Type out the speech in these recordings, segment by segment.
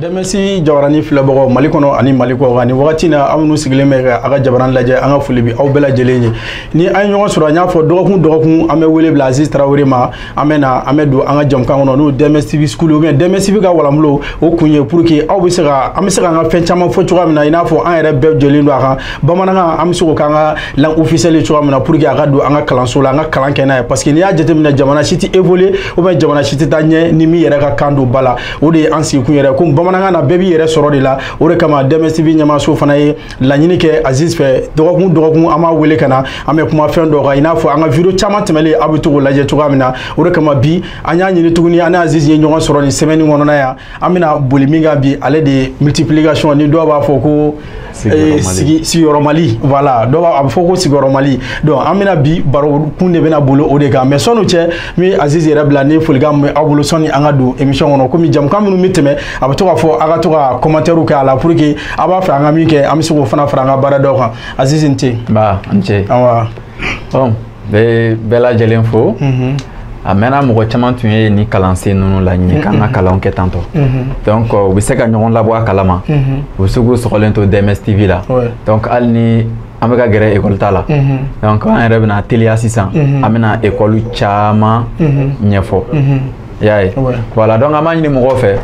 DMS jabarani filɛbagaw Mali kɔnɔ ani Mali kɔ kan, ni wagati na aw minnu sigilen bɛ ka a ka jabarani lajɛ, an ka foli bɛ aw bɛɛ lajɛlen ye. Ni an ye ɲɔgɔn sɔrɔ, an y'a fɔ dɔgɔkun dɔgɔkun an bɛ wele bila Aziz Tarawele ma, an bɛ na, an bɛ don an ka jamukan kɔnɔ, n'o DMS TV School ou bien DMS TV ka walanbolo. O kun ye pour que aw bɛ se ka, an bɛ se k'an ka fɛn caman fɔ cogoya min na, i n'a fɔ an yɛrɛ bɛɛ jɔlen don a kan bamanankan, an bɛ se k'o k'an ka langue officielle ye cogoya min na, pour que a ka don an ka kalanso la, an ka kalan kɛ n'a ye. Parce que n'i y'a jateminɛ, jamana si tɛ évoluer ou bien jamana si tɛ taa ɲɛ ni min yɛrɛ ka kan don ba la. O de ye an sigikun yɛrɛ. Komi bamanankan na bɛɛ b'i yɛrɛ sɔrɔ de la, o de kama DMS TV ɲɛmaaso fana ye laɲini kɛ Aziz fɛ, dɔgɔkun dɔgɔkun an b'a wele ka na, an bɛ kuma fɛn dɔ kan, i n'a fɔ an ka vidéo caman tɛmɛlen aw bɛ to k'o lajɛ cogoya min na. O de kama bi an y'a ɲini tuguni, an ni Aziz ye ɲɔgɔn sɔrɔ nin semaine kɔnɔna yan. An bɛna boli min kan bi, ale de ye multiplication, ni dɔw b'a fɔ ko sigiyɔrɔmali, voilà, dɔw b'a a bɛ fɔ ko sigiyɔrɔmali. Donc an bɛna bi baro kun de bɛna bolo o de kan. Mais sɔnni cɛ, n bɛ Aziz yɛrɛ bila ni folikan min bɛ aw bolo sɔnni an ka don émission kɔnɔ. Komi jamukan minnu bɛ tɛmɛ, a bɛ to k'a fɔ aw ka to ka commentaire kɛ a la, pour que aw b'a fɛ an ka min kɛ, an bɛ se k'o fana fara an ka baaradaw kan. Aziz, n ce. Ba, n ce. Awa. Bon, bɛ bɛɛ lajɛlen fo. A mɛnna, mɔgɔ caman tun ye ni kalansen ninnu laɲini k'an ka kalanw kɛ tantɔ. Donc u bɛ se ka ɲɔgɔn labɔ a kalama, u bɛ se k'u sɔgɔlen to DMS TV la. Donc hali ni an bɛ ka gɛrɛ école ta la, donc an yɛrɛ bɛna teliya sisan, an bɛna école caman ɲɛfɔ. I y'a ye? Voilà, donc an b'a ɲini mɔgɔw fɛ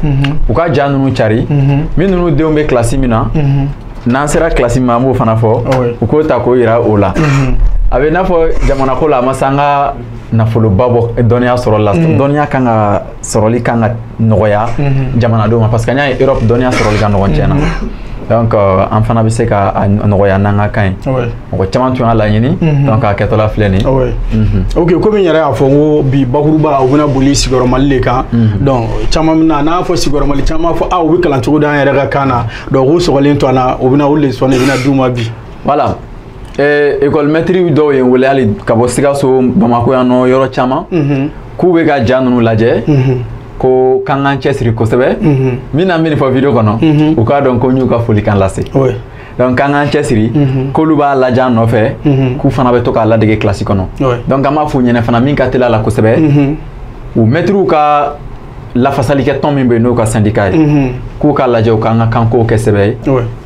u ka ja ninnu cari. Min ninnu denw bɛ kilasi min na, n'an sera kilasi min ma, an b'o fana fɔ, u k'o ta k'o yira o la. A bɛ i n'a fɔ jamana ko la, a ma se an ka nafoloba bɔ dɔnniya sɔrɔli la. Dɔnniya kan ka sɔrɔli kan ka nɔgɔya jamanadenw ma, parce que an y'a ye Europe, dɔnniya sɔrɔli ka nɔgɔn tiɲɛna. Donc an fana bɛ se ka a nɔgɔya n'an ka kan ye. Mɔgɔ caman tun y'a laɲini, donc a kɛtɔla filɛ nin ye. Ok, komi n yɛrɛ y'a fɔ n ko bi bakuruba u bɛna boli sigiyɔrɔmali de kan. Donc caman bɛna n'a fɔ sigiyɔrɔmali, caman b'a fɔ a u bɛ kalan cogo di an yɛrɛ ka kan na? Donc k'u sɔgɔlen to an na, u bɛna o leçon de bɛna d'u ma bi. Voilà. École maître dɔw ye n wele hali ka bɔ Sikaso, Bamako yan nɔ, yɔrɔ caman, k'u bɛ ka ja ninnu lajɛ, ko k'an k'an cɛsiri kosɛbɛ. Min na, n bɛ nin fɔ vidéo kɔnɔ, u k'a dɔn ko n y'u ka folikan lase. Donc k'an k'an cɛsiri, k'olu b'a lajɛ an nɔfɛ, k'u fana bɛ to k'a ladege kilasi kɔnɔ. Donc an b'a f'u ɲɛna fana, min ka teli a la kosɛbɛ, u mɛtiriw ka lafasalikɛ tɔn min bɛ yen, n'o ka syndicat ye, k'u k'a lajɛ u k'an ka kankow kɛ sɛbɛ ye.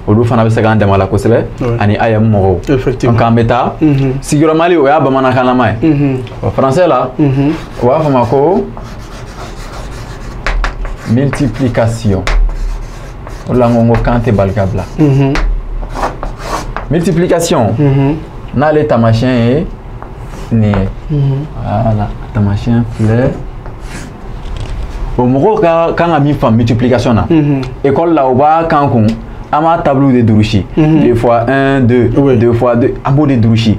Olu fana bɛ se k'an dɛmɛ a la kosɛbɛ, ani AEEM mɔgɔw. Donc an bɛ taa sigiyɔrɔmali, o y'a bamanankanlama ye. O français la, u b'a fɔ ma ko multiplication. O de la n ko kan tɛ bali ka bila. Multiplication, n'ale taamasiyɛn ye nin ye, voilà, taamasiyɛn filɛ. O mɔgɔw ka kan ka min faamu multiplication na, école la, u b'a kan kun, an b'a tableau de durusi, 2 fois 1, 2, 2 fois 2, an b'o de durusi.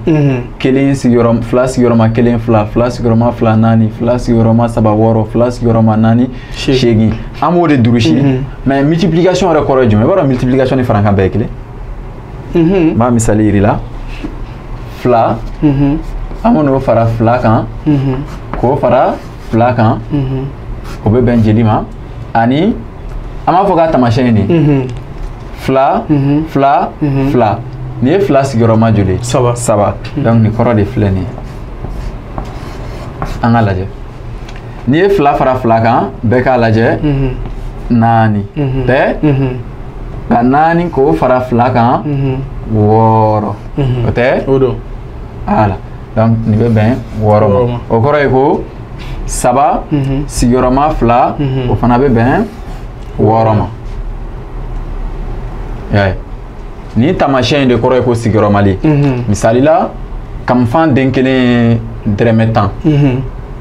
Kelen sigiyɔrɔ fila, sigiyɔrɔma kelen, fila, fila sigiyɔrɔma fila, naani, fila sigiyɔrɔma saba, wɔɔrɔ, fila sigiyɔrɔma naani, seegin, an b'o de durusi. Mais multiplication yɛrɛ kɔrɔ ye jumɛn? I b'a dɔn multiplication ni farankan bɛɛ ye kelen. N b'a misali yir'i la. Fila, an b'o fara fila kan, k'o fara fila kan, o bɛ bɛn jeli ma? Ani an b'a fɔ k'a taamasiyɛn ye nin: fila, fila, fila. Nin ye fila sigiyɔrɔma joli ye? Saba. Saba. Donc nin kɔrɔ de filɛ nin ye. An ka lajɛ, n'i ye fila fara fila kan, bɛɛ k'a lajɛ, naani tɛ? Ka naani k'o fara fila kan, 6, o tɛ? O don. Voilà, donc nin bɛ bɛn 6 ma. O kɔrɔ ye ko saba sigiyɔrɔma fila, o fana bɛ bɛn 6 ma. I y'a ye, nin taamasiyɛn in de kɔrɔ ye ko sigiyɔrɔmali. Misali la, kamifan den kelen ye dɛrɛmɛ 10,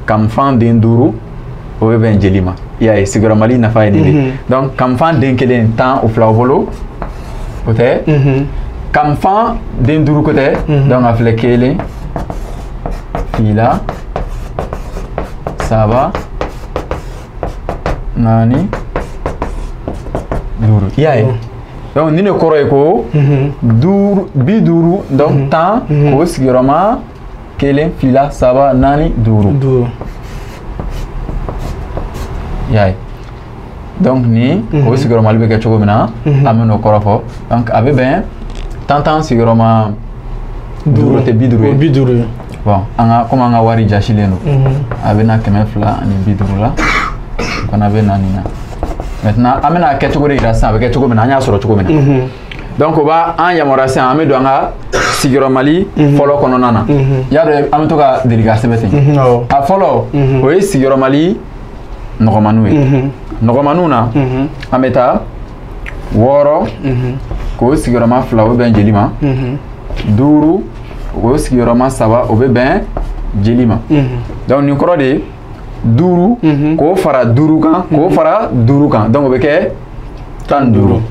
kamifan den 5, o bɛ bɛn jeli ma? I y'a ye, sigiyɔrɔmali nafa ye nin de. Donc kamifan den kelen 10, o filaw bolo, o tɛ? Kamifan den 5 ko tɛ? Donc a filɛ: kelen, fila, saba, naani, duuru. I y'a ye? Donc nin de kɔrɔ ye ko duuru, 50. Donc 10 k'o sigiyɔrɔma kelen, fila, saba, naani, duuru. Duuru. I y'a ye? Donc nin o sigiyɔrɔmali bɛ kɛ cogo min na, an bɛ n'o kɔrɔ fɔ. Donc a bɛ bɛn 10, 10 sigiyɔrɔma 5 tɛ 50 ye? O 50 ye. Bon, an ka komi an ka wari jasilen don, a bɛ na 250 la, o fana bɛ na nin na. Maintenant an bɛna kɛ cogo de yira sisan, a bɛ kɛ cogo min na, an y'a sɔrɔ cogo min na. Donc o b'a an yamaruya sisan, an bɛ don an ka sigiyɔrɔmali fɔlɔ kɔnɔna na. I y'a dɔn an bɛ to ka deli ka sɛbɛn ten. A fɔlɔ o ye sigiyɔrɔmali nɔgɔmaniw ye. Nɔgɔmaniw na, an bɛ taa 6 k'o sigiyɔrɔma 2 o bɛ bɛn jeli ma. 5 o sigiyɔrɔma 3 o bɛ bɛn jeli ma. Donc nin kɔrɔ de ye 5 k'o fara 5 kan, k'o fara 5 kan, donc o bɛ kɛ 15.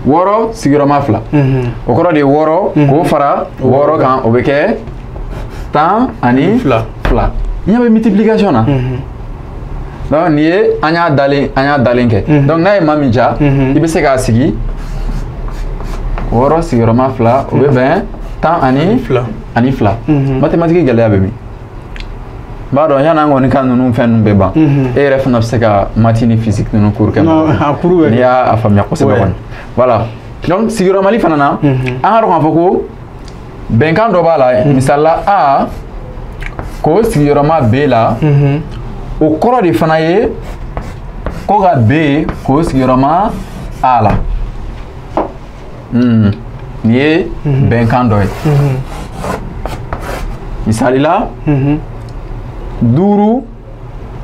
6 sigiyɔrɔma 2 o kɔrɔ de ye 6 k'o fara 6 kan, o bɛ kɛ 12. Ɲɛ bɛ multiplication na. Donc nin ye an y'a dalen kɛ. Donc n'a ye maa min ja, i bɛ se k'a sigi 6 sigiyɔrɔma 2 o bɛ bɛn 12. Mathématique gɛlɛya bɛ min? N b'a dɔn yan'an kɔni ka ninnu fɛn ninnu bɛɛ ban, e yɛrɛ fana bɛ se ka maths ni physique ninnu cours kɛ. N'i y'a faamuya kosɛbɛ kɔni. Voilà. Donc sigiyɔrɔmali fana na, an ka dɔn k'a fɔ ko bɛnkan dɔ b'a la. Misali la A k'o sigiyɔrɔma B la, o kɔrɔ de fana ye ko ka B k'o sigiyɔrɔma A la. Nin ye bɛnkan dɔ ye. Misali la 5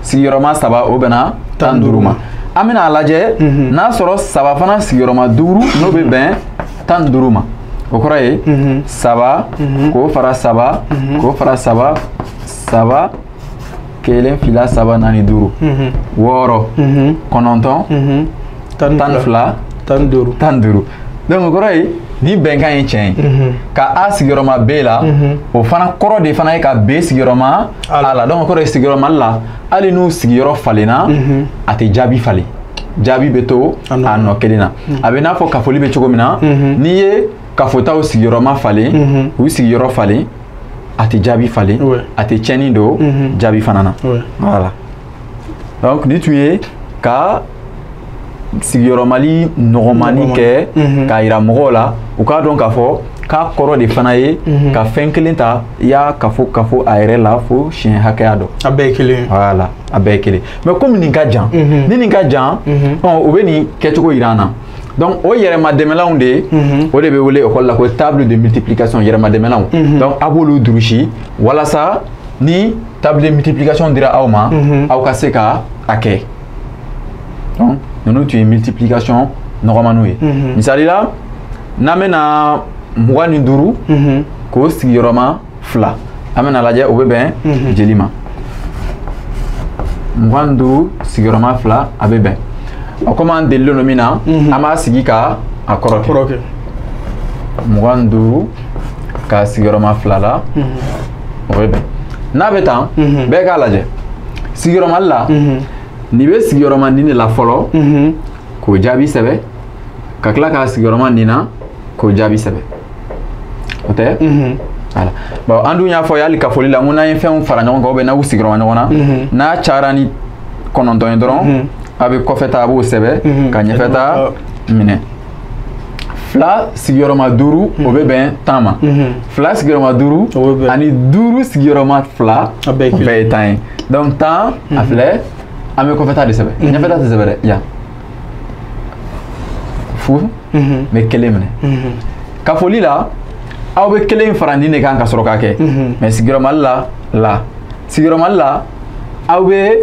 sigiyɔrɔma 3 o bɛnna 15 ma. An bɛna a lajɛ n'a sɔrɔ 3 fana sigiyɔrɔma 5 n'o bɛ bɛn 15 ma. O kɔrɔ ye 3 k'o fara 3 k'o fara 3 3 1 2 3 4 5 6 9 12 15. Donc o kɔrɔ ye ni bɛnkan ye tiɲɛ ye. Ka A sigiyɔrɔma B la, o fana kɔrɔ de fana ye ka B sigiyɔrɔma A la. Donc o kɔrɔ ye sigiyɔrɔma la, hali n'u sigiyɔrɔ falenna, a tɛ jaabi falen. Jaabi bɛ to a nɔ kelen na. A bɛ n'a fɔ kafoli bɛ cogo min na, n'i ye kafotaw sigiyɔrɔma falen, u sigiyɔrɔ falen, a tɛ jaabi falen, a tɛ tiɲɛni don jaabi fana na. Voilà. Donc nin tun ye ka sigiyɔrɔmali nɔgɔmani kɛ k'a yira mɔgɔw la, u k'a dɔn k'a fɔ k'a kɔrɔ de fana ye ka fɛn kelen ta, i y'a kafo a yɛrɛ la fo siɲɛ hakɛya dɔ. A bɛɛ ye kelen. Voilà, a bɛɛ ye kelen. Mais komi nin ka jan, ni nin ka jan, u bɛ nin kɛcogo yira an na. Donc o yɛrɛma dɛmɛlanw de, o de bɛ wele école la ko table de multiplication, yɛrɛma dɛmɛlanw. Donc a b'olu durusi walasa ni table de multiplication dira aw ma, aw ka se ka a kɛ. Donc ninnu tun ye multiplication nɔgɔmaniw ye. Misali la, n'an bɛna 25 k'o sigiyɔrɔma 2, an bɛna lajɛ o bɛ bɛn jeli ma. 25 sigiyɔrɔma 2 a bɛ bɛn. Komi an delilen don min na, an b'a sigi ka a kɔrɔ kɛ. 25 ka sigiyɔrɔma 2 la, o bɛ bɛn. N'a bɛ tan, bɛɛ k'a lajɛ. Sigiyɔrɔmali la, nin bɛ sigiyɔrɔma nin de la fɔlɔ k'o jaabi sɛbɛn, ka tila k'a sigiyɔrɔma nin na k'o jaabi sɛbɛn. O tɛ? Voilà. Bon, an dun y'a fɔ hali kafoli la, n ko n'an ye fɛnw fara ɲɔgɔn kan ou bien n'a y'u sigiyɔrɔma ɲɔgɔn na, n'a cayara ni 9 ye dɔrɔn, a bɛ kɔfɛ ta a b'o sɛbɛn ka ɲɛfɛ ta minɛ. 2 sigiyɔrɔma 5 o bɛ bɛn 10 ma. 2 sigiyɔrɔma 5 ani 5 sigiyɔrɔma 2 o bɛɛ ye 10 ye. Donc 10 a filɛ, an bɛ kɔfɛ ta de sɛbɛn, ɲɛfɛ ta tɛ sɛbɛn dɛ. Yan fu n bɛ 1 minɛ. Kafoli la, aw bɛ 1 fara nin de kan ka sɔrɔ k'a kɛ. Mais sigiyɔrɔmali la, sigiyɔrɔmali la, aw bɛ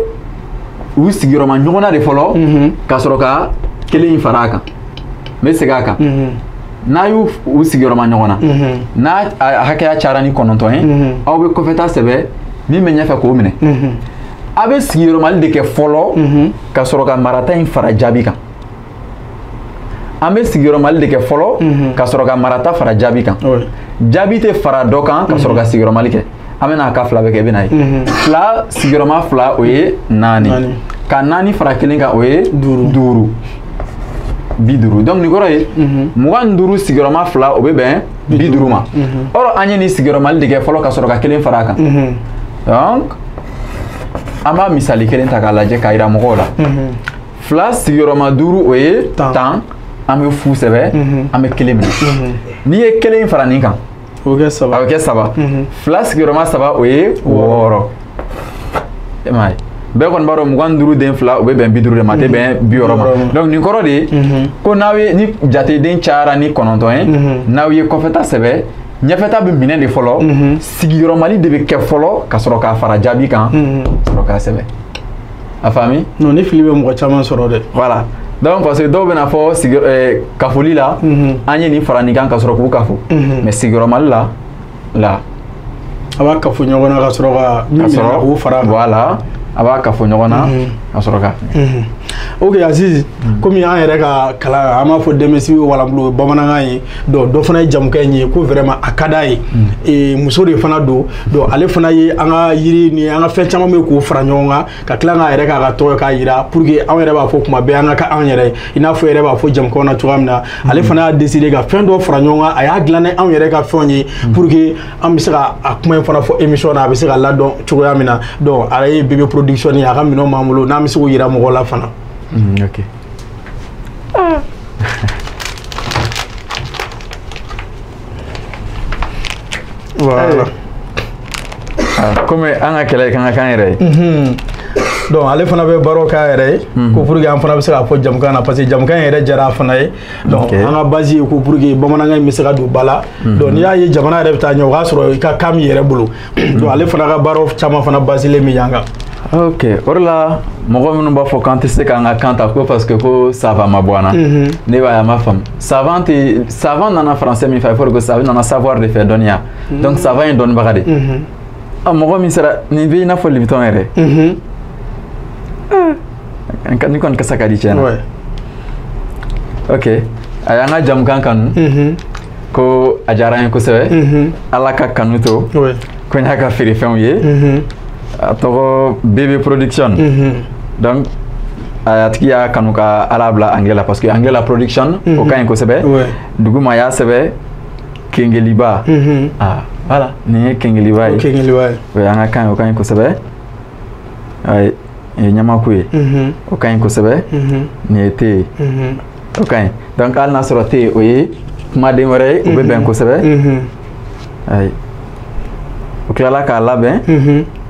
u sigiyɔrɔma ɲɔgɔnna de fɔlɔ ka sɔrɔ ka 1 fara a kan. N bɛ segin a kan. N'a y'u sigiyɔrɔma ɲɔgɔn na, n'a hakɛya cayara ni 9 ye, aw bɛ kɔfɛta sɛbɛn min bɛ ɲɛfɛ k'o minɛ. A bɛ sigiyɔrɔmali de kɛ fɔlɔ ka sɔrɔ ka marata in fara jaabi kan. An bɛ sigiyɔrɔmali de kɛ fɔlɔ ka sɔrɔ ka marata fara jaabi kan. Jaabi tɛ fara dɔ kan ka sɔrɔ ka sigiyɔrɔmali kɛ. An bɛna a ka 2 bɛɛ kɛ, i bɛna ye. 2 sigiyɔrɔma 2 o ye 4. Ka 4 fara 1 kan o ye 5. 50. Donc nin kɔrɔ ye 25 sigiyɔrɔma 2 o bɛ bɛn 50 ma. Or an ye nin sigiyɔrɔmali de kɛ fɔlɔ ka sɔrɔ ka 1 fara a kan. Donc an b'a misali kelen ta k'a lajɛ k'a yira mɔgɔw la. 2 sigiyɔrɔma 5 o ye 10. An bɛ fu sɛbɛn, an bɛ 1 minɛ. N'i ye 1 fara nin kan, o bɛ kɛ 3. A bɛ kɛ 3. 2 sigiyɔrɔma 3 o ye 6. E m'a ye. Bɛɛ kɔni b'a dɔn 25 den 2 o bɛ bɛn 50 de ma, a tɛ bɛn 60 ma. Donc nin kɔrɔ de ye ko n'aw ye ni jateden cayara ni 9 ye, n'aw ye kɔfɛta sɛbɛn, ɲɛfɛta bɛ minɛ de fɔlɔ, sigiyɔrɔmali de bɛ kɛ fɔlɔ ka sɔrɔ k'a fara jaabi kan, sɔrɔ k'a sɛbɛn. A faamu? Non, ni fili bɛ mɔgɔ caman sɔrɔ dɛ. Voilà. Donc parce que dɔw bɛna fɔ kafoli la, an ye nin fara nin kan ka sɔrɔ k'u kafo. Mais sigiyɔrɔmali la a b'a kafo ɲɔgɔn na ka sɔrɔ ka min minɛ k'o fara. Voilà. A b'a kafo ɲɔgɔn na ka sɔrɔ ka. Ok Aziz, komi an yɛrɛ ka kalan an b'a fɔ denmisɛnnin walanbolo bamanankan ye, donc dɔ fana ye jamukɛ in ye ko vraiment a ka d'a ye, muso de fana don, donc ale fana ye an ka yiri ni an ka fɛn caman bɛ k'o fara ɲɔgɔn kan ka tila k'a yɛrɛ k'a ka tɔgɔ k'a yira pour que anw yɛrɛ b'a fɔ kuma bɛɛ an ka kɛ anw yɛrɛ ye, i n'a fɔ yɛrɛ b'a fɔ jamukɛw na cogoya min na, ale fana y'a décider ka fɛn dɔ fara ɲɔgɔn kan, a y'a dilan ni anw yɛrɛ ka fɛnw ye pour que an bɛ se ka a kuma in fana fɔ émission na, a bɛ se ka ladɔn cogoya min na. Donc ale ye bébé production ye, a ka minɛnw b'an bolo n'an bɛ se k'o yira mɔgɔw la fana. Ok. Voilà. Comme an ka kɛlɛ kan ka k'an yɛrɛ ye. Donc ale fana bɛ baaraw k'a yɛrɛ ye ko pour que an fana bɛ se k'a fɔ jamukan na, parce que jamukan in yɛrɛ diyara a fana ye. Donc an ka base ye ko pour que bamanankan in bɛ se ka don ba la. Donc n'i y'a ye jamana yɛrɛ bɛ taa ɲɛ, o k'a sɔrɔ i ka kan b'i yɛrɛ bolo. Donc ale fana ka baaraw caman fana basilen bɛ yan kan. Ok, o de la mɔgɔ minnu b'a fɔ k'an tɛ se k'an ka kan ta ko parce que ko savant ma bɔ an na, ne b'a ye a ma faamu. Savant tɛ, savant nana français min fɛ, a bɛ fɔ de ko savant nana savoir de fɛ, dɔnniya. Donc savant ye dɔnnibaga de. A mɔgɔ min sera nin bɛ i n'a fɔ Lipton yɛrɛ. Ni kɔni kasa ka di tiɲɛ na. Ok, a y'an ka jamukan kanu. Ko a diyara an ye kosɛbɛ. Ala ka kanu to. Ko n y'a ka feerefɛnw ye. A tɔgɔ BB Production. Donc a tigi y'a kanu ka Ala bila anglais la, parce que anglais la production o ka ɲi kosɛbɛ. Duguma y'a sɛbɛn Kengeliba. Ah voilà, nin ye Kengeliba ye. Kengeliba ye. O y'an ka kan ye, o ka ɲi kosɛbɛ. Ayi, nin ye ɲamaku ye. O ka ɲi kosɛbɛ. Nin ye te ye. O ka ɲi. Donc hali n'a sɔrɔ te o ye kumaden wɛrɛ ye, o bɛ bɛn kosɛbɛ. Ayi. O tilala k'a labɛn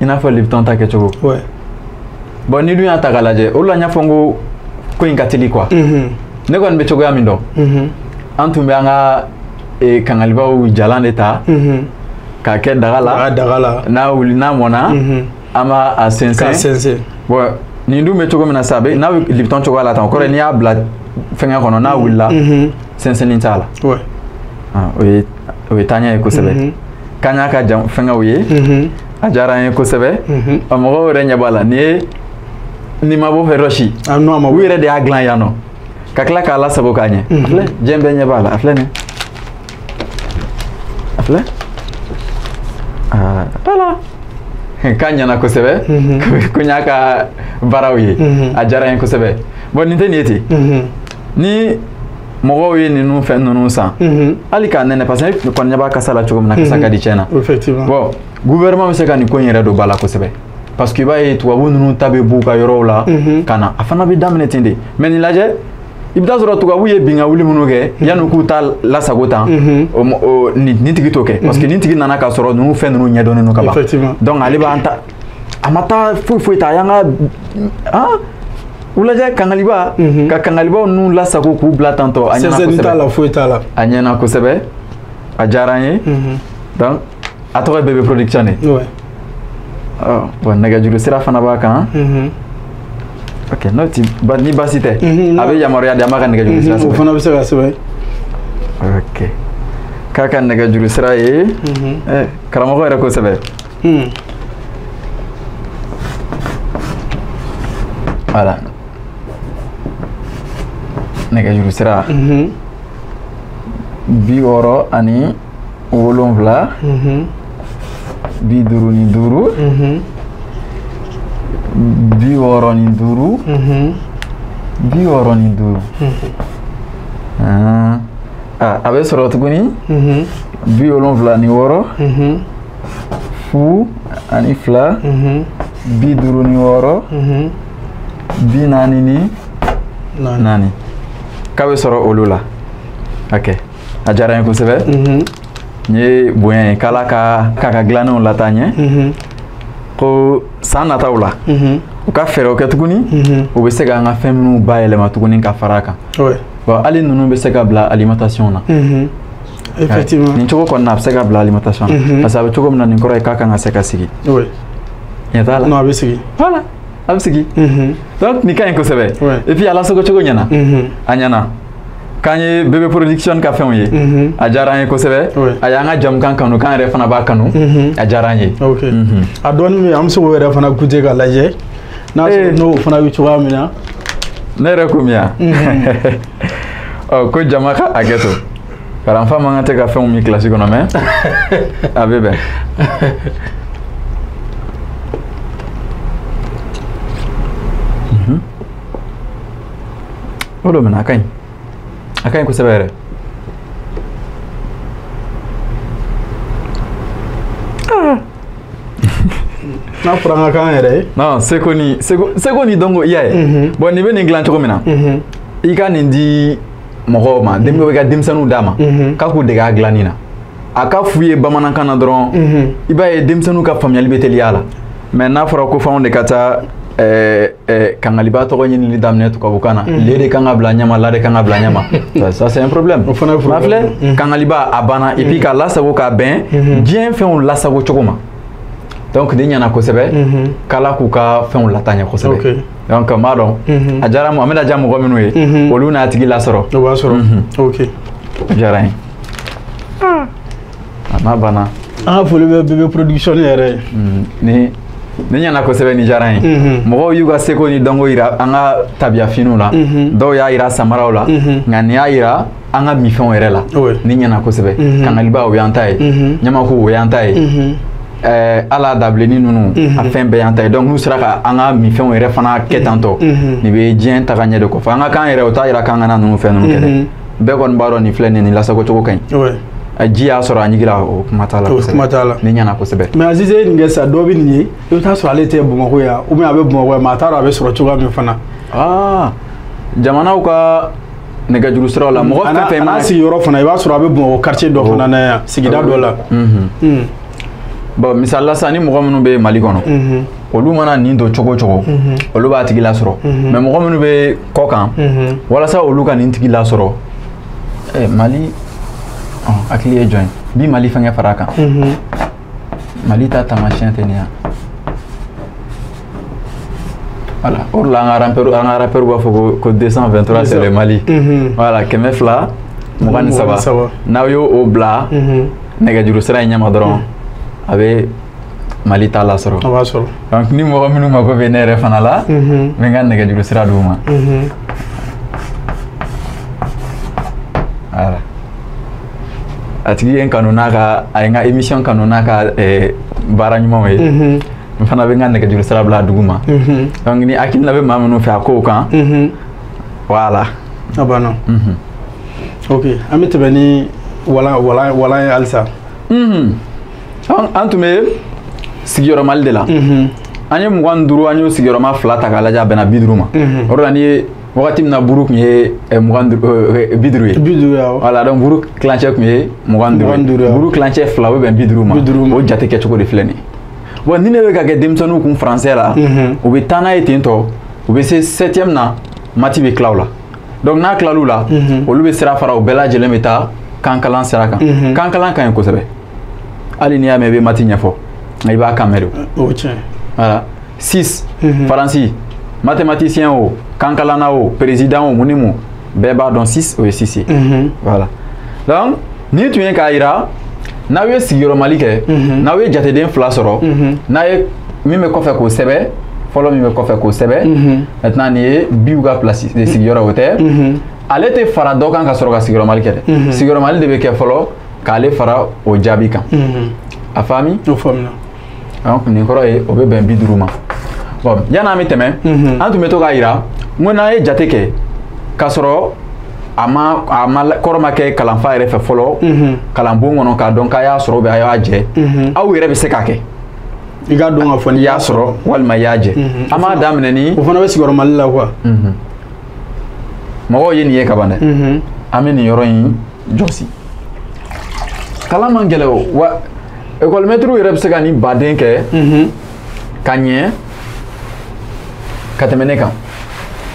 i n'a fɔ Lipton ta kɛcogo. Bon ni dun y'a ta k'a lajɛ, o de la n y'a fɔ n ko ko in ka teli quoi. Ne kɔni bɛ cogoya min dɔn, an tun bɛ an ka kangalibaw jalan de ta k'a kɛ daga la, n'a wuli n'a mɔnna an b'a a sɛnsɛn. Bon nin dun bɛ cogo min na sisan, a bɛ n'a bɛ Lipton cogoya la tan, o kɔrɔ ye n'i y'a bila fɛngɛ kɔnɔ n'a wulila sɛnsɛnni t'a la. O ye taaɲɛ ye kosɛbɛ. K'an y'a ka fɛngɛw ye, a diyara an ye kosɛbɛ. A mɔgɔw yɛrɛ ɲɛ b'a la, nin ye nin ma bɔ fɛ yɔrɔ si, u yɛrɛ de y'a dilan yan nɔ ka tila k'a lasago k'a ɲɛ. A filɛ, diɲɛ bɛɛ ɲɛ b'a la, a filɛ nin, a filɛ, voilà. K'a ɲɛna kosɛbɛ, ko n y'a ka baaraw ye, a diyara n ye kosɛbɛ. Bon nin tɛ nin ye ten, ni mɔgɔw ye ninnu fɛn ninnu san, hali k'a nɛnɛ, parce que ne kɔni ɲɛ b'a kasa la cogo min na, kasa ka di tiɲɛ na. Bon gouvernement bɛ se ka nin ko in yɛrɛ don ba la kosɛbɛ, parce que i b'a ye tubabu ninnu ta bɛ b'u ka yɔrɔw la ka na, a fana bɛ daminɛ ten de. Mais nin lajɛ, i bɛ taa sɔrɔ tubabu ye binka wuli minnu kɛ yanni k'u ta lasago tan, nin tigi t'o kɛ, parce que nin tigi nana k'a sɔrɔ ninnu fɛn ninnu ɲɛdɔnnen don ka ban. Donc ale b'an ta, a ma taa foyi foyi ta, a y'an ka u lajɛ kangaliba, ka kangalibaw ninnu lasago k'u bila tantɔ, a ɲɛna kosɛbɛ. T'a la, foyi t'a la. A ɲɛna kosɛbɛ, a diyara an ye. Donc a tɔgɔ ye BB Production de. Bon nɛgɛjuru sira fana b'a kan. Ok, n'o ti ni baasi tɛ, a bɛ yamaruya di, an b'a ka nɛgɛjuru sira sɛbɛn. O fana bɛ se ka sɛbɛn. Ok, k'a ka nɛgɛjuru sira ye, karamɔgɔ yɛrɛ kosɛbɛ. Voilà. Nɛgɛjuru sira 67 55 65 65. A bɛ sɔrɔ tuguni 76 0 2 56 44. K'a bɛ sɔrɔ olu la. Ok, a diyara n ye kosɛbɛ. N ye bonya ye k'Ala ka k'a ka dilannenw lataa ɲɛ. Ko san nataw la u ka fɛɛrɛw kɛ tuguni u bɛ se k'an ka fɛn minnu bayɛlɛma tuguni ka fara a kan. Bon, hali ninnu bɛ se ka bila alimentation na. Effectivement. Nin cogo kɔni na a bɛ se ka bila alimentation na. Parce que a bɛ cogo min na nin kɔrɔ ye k'a kan ka se ka sigi. Ɲɛ t'a la. Non, a bɛ sigi. Voilà, a bɛ sigi. Donc nin ka ɲi kosɛbɛ. Et puis a lasago cogo ɲɛna. A ɲɛna. K'an ye Bébé Production ka fɛnw ye. A diyara an ye kosɛbɛ. A y'an ka jamukan kanu, k'an yɛrɛ fana b'a kanu. A diyara an ye. Ok. A dɔɔnin bɛ yen, an bɛ se k'o yɛrɛ fana goûter k'a lajɛ. N'a sɔrɔ n'o fana bɛ cogoya min na. Ne yɛrɛ ko min ya. Ɔ ko jama ka hakɛ to. Kalanfa man kan tɛ ka fɛnw min kilasi kɔnɔ mais a bɛ bɛn. O don minɛ a ka ɲi. A ka ɲi kosɛbɛ yɛrɛ. N'a fɔra an ka k'an yɛrɛ ye. Non, seko ni dɔnko i y'a ye. Bon, nin bɛ nin dilan cogo min na. I ka nin di mɔgɔw ma, i ka denmisɛnninw d'a ma. K'a k'u dege a dilanni na. A ka f'u ye bamanankan na dɔrɔn. I b'a ye denmisɛnninw ka faamuyali bɛ teliya la. Mais n'a fɔra ko f'anw de ka taa kangaliba tɔgɔ ɲinili daminɛ tubabukan na, le de kan ka bila ɲɛma, la de kan ka bila ɲɛma, ça c'est un problème. O fana ye problème. Ma filɛ, kangaliba a banna, et puis k'a lasago k'a bɛn diɲɛ fɛnw lasago cogo ma. Donc nin ɲɛna kosɛbɛ, k'Ala k'u ka fɛnw lataa ɲɛ kosɛbɛ. Donc n b'a dɔn a diyara an bɛna diya mɔgɔ minnu ye, olu n'a tigi lasɔrɔ. O b'a sɔrɔ. Ok. O diyara n ye. A n'a banna. An ka foli bɛ Bébé Production yɛrɛ ye. Ni ɲɛna kosɛbɛ, ni diyara n ye. Mɔgɔw y'u ka seko ni dɔnko yira an ka tabiya finiw la, dɔw y'a yira samaraw la, nka nin y'a yira an ka minfɛnw yɛrɛ la. Ni ɲɛna kosɛbɛ. Kangaliba o y'an ta ye, ɲamaku o y'an ta ye, ala dabilenni ninnu a fɛn bɛɛ y'an ta ye. Donc n'u sera ka an ka minfɛnw yɛrɛ fana kɛ tan tɔ, nin bɛ diɲɛ taga ɲɛ de kɔfɛ. An ka kan yɛrɛ o t'a yira k'an kana ninnu fɛn ninnu kɛ dɛ. Bɛɛ kɔni b'a dɔn nin filɛ nin lasago cogo ka ɲi. Ji y'a sɔrɔ a ɲigira, o kuma t'a la kosɛbɛ. Ni ɲɛna kosɛbɛ. Mais Aziz ye nin kɛ sisan, dɔ bɛ nin ye, i bɛ taa sɔrɔ ale tɛ Bamakɔ yan, ou bien a bɛ Bamakɔ yan, mais a t'a dɔn a bɛ sɔrɔ cogoya min fana. Aa, jamanaw ka nɛgɛjuru siraw la, mɔgɔ fɛn fɛn mana sigiyɔrɔ fana, i b'a sɔrɔ a bɛ Bamakɔ quartier dɔ fana na yan, sigida dɔ la. Bon, misali la sisan, ni mɔgɔ minnu bɛ Mali kɔnɔ, olu mana nin don cogo o cogo, olu b'a tigi lasɔrɔ. Mais mɔgɔ minnu bɛ kɔ kan, walasa olu ka nin tigi lasɔrɔ, Mali hakili ye jɔn ye bi Mali fɛnkɛ fara a kan. Mali ta taamasiyɛn tɛ nin ya. Voilà, o de la an ka rappeur b'a fɔ ko 223 c'est le Mali. Voilà, 223. N'aw y'o bila nɛgɛjuru sira in ɲɛma dɔrɔn, a bɛ Mali ta lasɔrɔ. A b'a sɔrɔ. Donc ni mɔgɔ minnu mako bɛ ne yɛrɛ fana la, n bɛ n ka nɛgɛjuru sira d'u ma. Voilà. A tigi ye n kanu n'a ka, a ye n ka émission kanu n'a ka baara ɲumanw ye. N fana bɛ n ka nɛgɛjuru sira bila dugu ma. Donc ni hakilina bɛ maa minnu fɛ a kow kan. Voilà. A banna. Ok, an bɛ tɛmɛ ni walan ye halisa. An tun bɛ sigiyɔrɔmali de la. An ye 25, an y'o sigiyɔrɔma 2 ta k'a lajɛ, a bɛnna 50 ma. O de la n'i ye wagati min na buru tun ye 50 ye. 50 awɔ. Voilà, donc buru tilancɛ tun ye 25 ye. Buru tilancɛ 2 o bɛ bɛn 50 ma. O jate kɛcogo de filɛ nin ye. Bon, ni ne bɛ ka kɛ denmisɛnninw kun français la, u bɛ taa n'a ye ten tɔ, u bɛ se 7e na, mati bɛ tila u la. Donc n'a tilal'u la, olu bɛ sira fara, u bɛɛ lajɛlen bɛ taa kan kalan sira kan. Kan kalan ka ɲi kosɛbɛ. Hali n'i y'a mɛn i bɛ mati ɲɛfɔ, i b'a kan mɛn de. O tiɲɛ. Voilà. 6 Faransi, mathématicien o, kan kalanna o, président o, mun ni mun, bɛɛ b'a dɔn 6 o ye 6 ye. Voilà. Donc nin tun ye k'a yira n'aw ye sigiyɔrɔmali kɛ, n'aw ye jateden 2 sɔrɔ, n'a ye min bɛ kɔfɛ k'o sɛbɛn, fɔlɔ min bɛ kɔfɛ k'o sɛbɛn. Maintenant nin ye biw ka place de sigiyɔrɔ, o tɛ. Ale tɛ fara dɔ kan ka sɔrɔ ka sigiyɔrɔmali kɛ dɛ. Sigiyɔrɔmali de bɛ kɛ fɔlɔ k'ale fara o jaabi kan. A faamu? O faamuna. Donc nin kɔrɔ ye o bɛ bɛn 50 ma. Bon, yanni an bɛ tɛmɛ, an tun bɛ to k'a yira n ko n'an ye jate kɛ k'a sɔrɔ a ma kɔrɔ ma kɛ kalanfa yɛrɛ fɛ fɔlɔ, kalanbon kɔnɔ k'a dɔn k'a y'a sɔrɔ ou bien a y'a jɛ, aw yɛrɛ bɛ se k'a kɛ. I k'a dɔn k'a fɔ n'i y'a sɔrɔ walima i y'a jɛ. An b'a daminɛ ni. O fana bɛ sigiyɔrɔmali la quoi. Mɔgɔw ye nin ye kaban dɛ. An bɛ nin yɔrɔ in jɔsi. Kalan man gɛlɛn o wa, école maître yɛrɛ bɛ se ka nin baden kɛ. Ka ɲɛ ka tɛmɛ ne kan,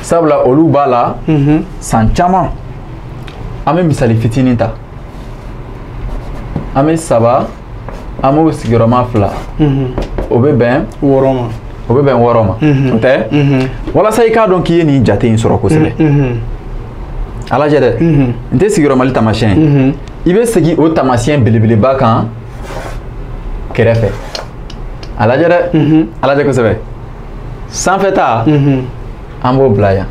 sabula olu b'a la san caman. An bɛ misali fitinin ta, an bɛ 3, an b'o sigiyɔrɔma 2, o bɛ bɛn 6 ma. O bɛ bɛn 6 ma, o tɛ? Walasa i k'a dɔn k'i ye nin jate in sɔrɔ kosɛbɛ, a lajɛ dɛ, n tɛ sigiyɔrɔmali taamasiyɛn ye, i bɛ segin o taamasiyɛn belebeleba kan kɛrɛfɛ. A lajɛ dɛ, a lajɛ kosɛbɛ. Sanfɛta an b'o bila yan,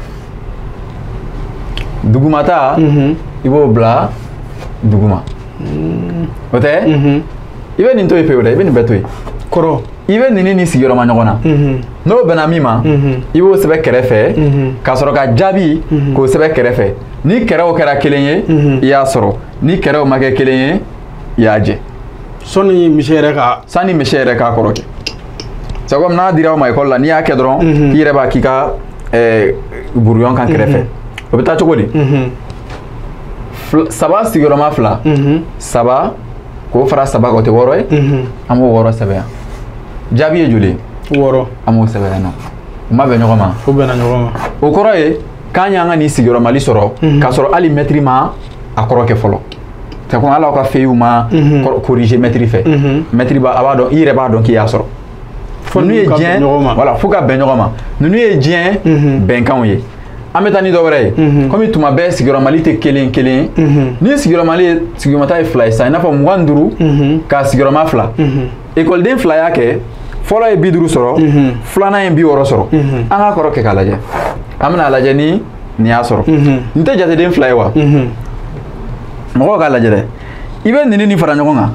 dugumata i b'o bila duguma, o tɛ? I bɛ nin to yen pewu dɛ, i bɛ nin bɛɛ to yen. Kɔrɔ. I bɛ nin ni sigiyɔrɔma ɲɔgɔn na, n'o bɛnna min ma, i b'o sɛbɛn kɛrɛfɛ, ka sɔrɔ ka jaabi k'o sɛbɛn kɛrɛfɛ. Ni kɛrɛw kɛra kelen ye, i y'a sɔrɔ. Ni kɛrɛw ma kɛ kelen ye, i y'a jɛ. Sɔnni misi yɛrɛ ka. Sanni misi yɛrɛ k'a kɔrɔ kɛ. C'est comme n'a dira aw ma ekɔli la, n'i y'a kɛ dɔrɔn, i yɛrɛ b'a k'i ka buruyɔn kan kɛrɛfɛ. O bɛ taa cogo di? 3 sigiyɔrɔma 2, 3 k'o fara 3 kan, o tɛ 6 ye? An b'o 6 sɛbɛn yan. Jaabi ye joli ye? 6. An b'o sɛbɛn yan nɔ. U ma bɛn ɲɔgɔn ma? O bɛnna ɲɔgɔn ma. O kɔrɔ ye k'an y'an ka nin sigiyɔrɔmali sɔrɔ, k'a sɔrɔ hali mɛtiri ma a kɔrɔ kɛ fɔlɔ. C'est comme hali aw ka feuilles ma corriger mɛtiri fɛ. Mɛtiri b'a, a b'a dɔn, i yɛrɛ b'a dɔn k'i y'a sɔrɔ. Ninnu ye diɲɛ, voilà, f'u ka bɛn ɲɔgɔn ma. Ninnu ye diɲɛ bɛnkanw ye. An bɛ taa ni dɔ wɛrɛ ye. Komi tuma bɛɛ sigiyɔrɔmali tɛ kelen kelen ye. Ni sigiyɔrɔmali ye sigiyɔrɔmata ye 2 ye sisan, i n'a fɔ 25 ka sigiyɔrɔma 2. Ekɔliden 2 y'a kɛ, fɔlɔ ye 50 sɔrɔ, filanan ye 60 sɔrɔ. An k'a kɔrɔ kɛ k'a lajɛ. An bɛna lajɛ ni nin y'a sɔrɔ. Nin tɛ jateden 2 ye wa? Mɔgɔw k'a lajɛ dɛ. I bɛ nin ni fara ɲɔgɔn kan.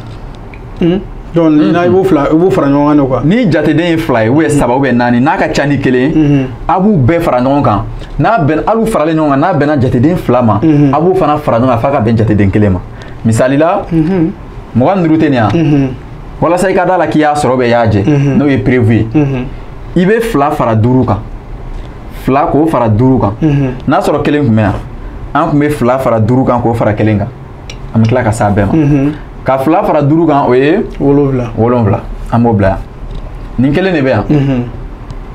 Donc n'a i b'o fila, i b'o fara ɲɔgɔn kan de quoi. Ni jateden ye 2 ye, ou bien 3 ou bien 4, n'a ka ca ni 1 ye, a b'u bɛɛ fara ɲɔgɔn kan. N'a bɛn, hali u faralen ɲɔgɔn kan, n'a bɛnna jateden 2 ma, a b'u fana fara ɲɔgɔn kan f'a ka bɛn jateden 1 ma. Misali la, 25 tɛ nin yan. Walasa i ka d'a la k'i y'a sɔrɔ ou bien i y'a jɛ, n'o ye prévu ye, i bɛ 2 fara 5 kan. 2 k'o fara 5 kan. N'a sɔrɔ 1 tun bɛ yan, an tun bɛ 2 fara 5 kan k'o fara 1 kan. An bɛ tila ka s'a bɛɛ ma. Ka 2 fara 5 kan, o ye 7. 7. An b'o bila yan. Nin 1 de bɛ yan,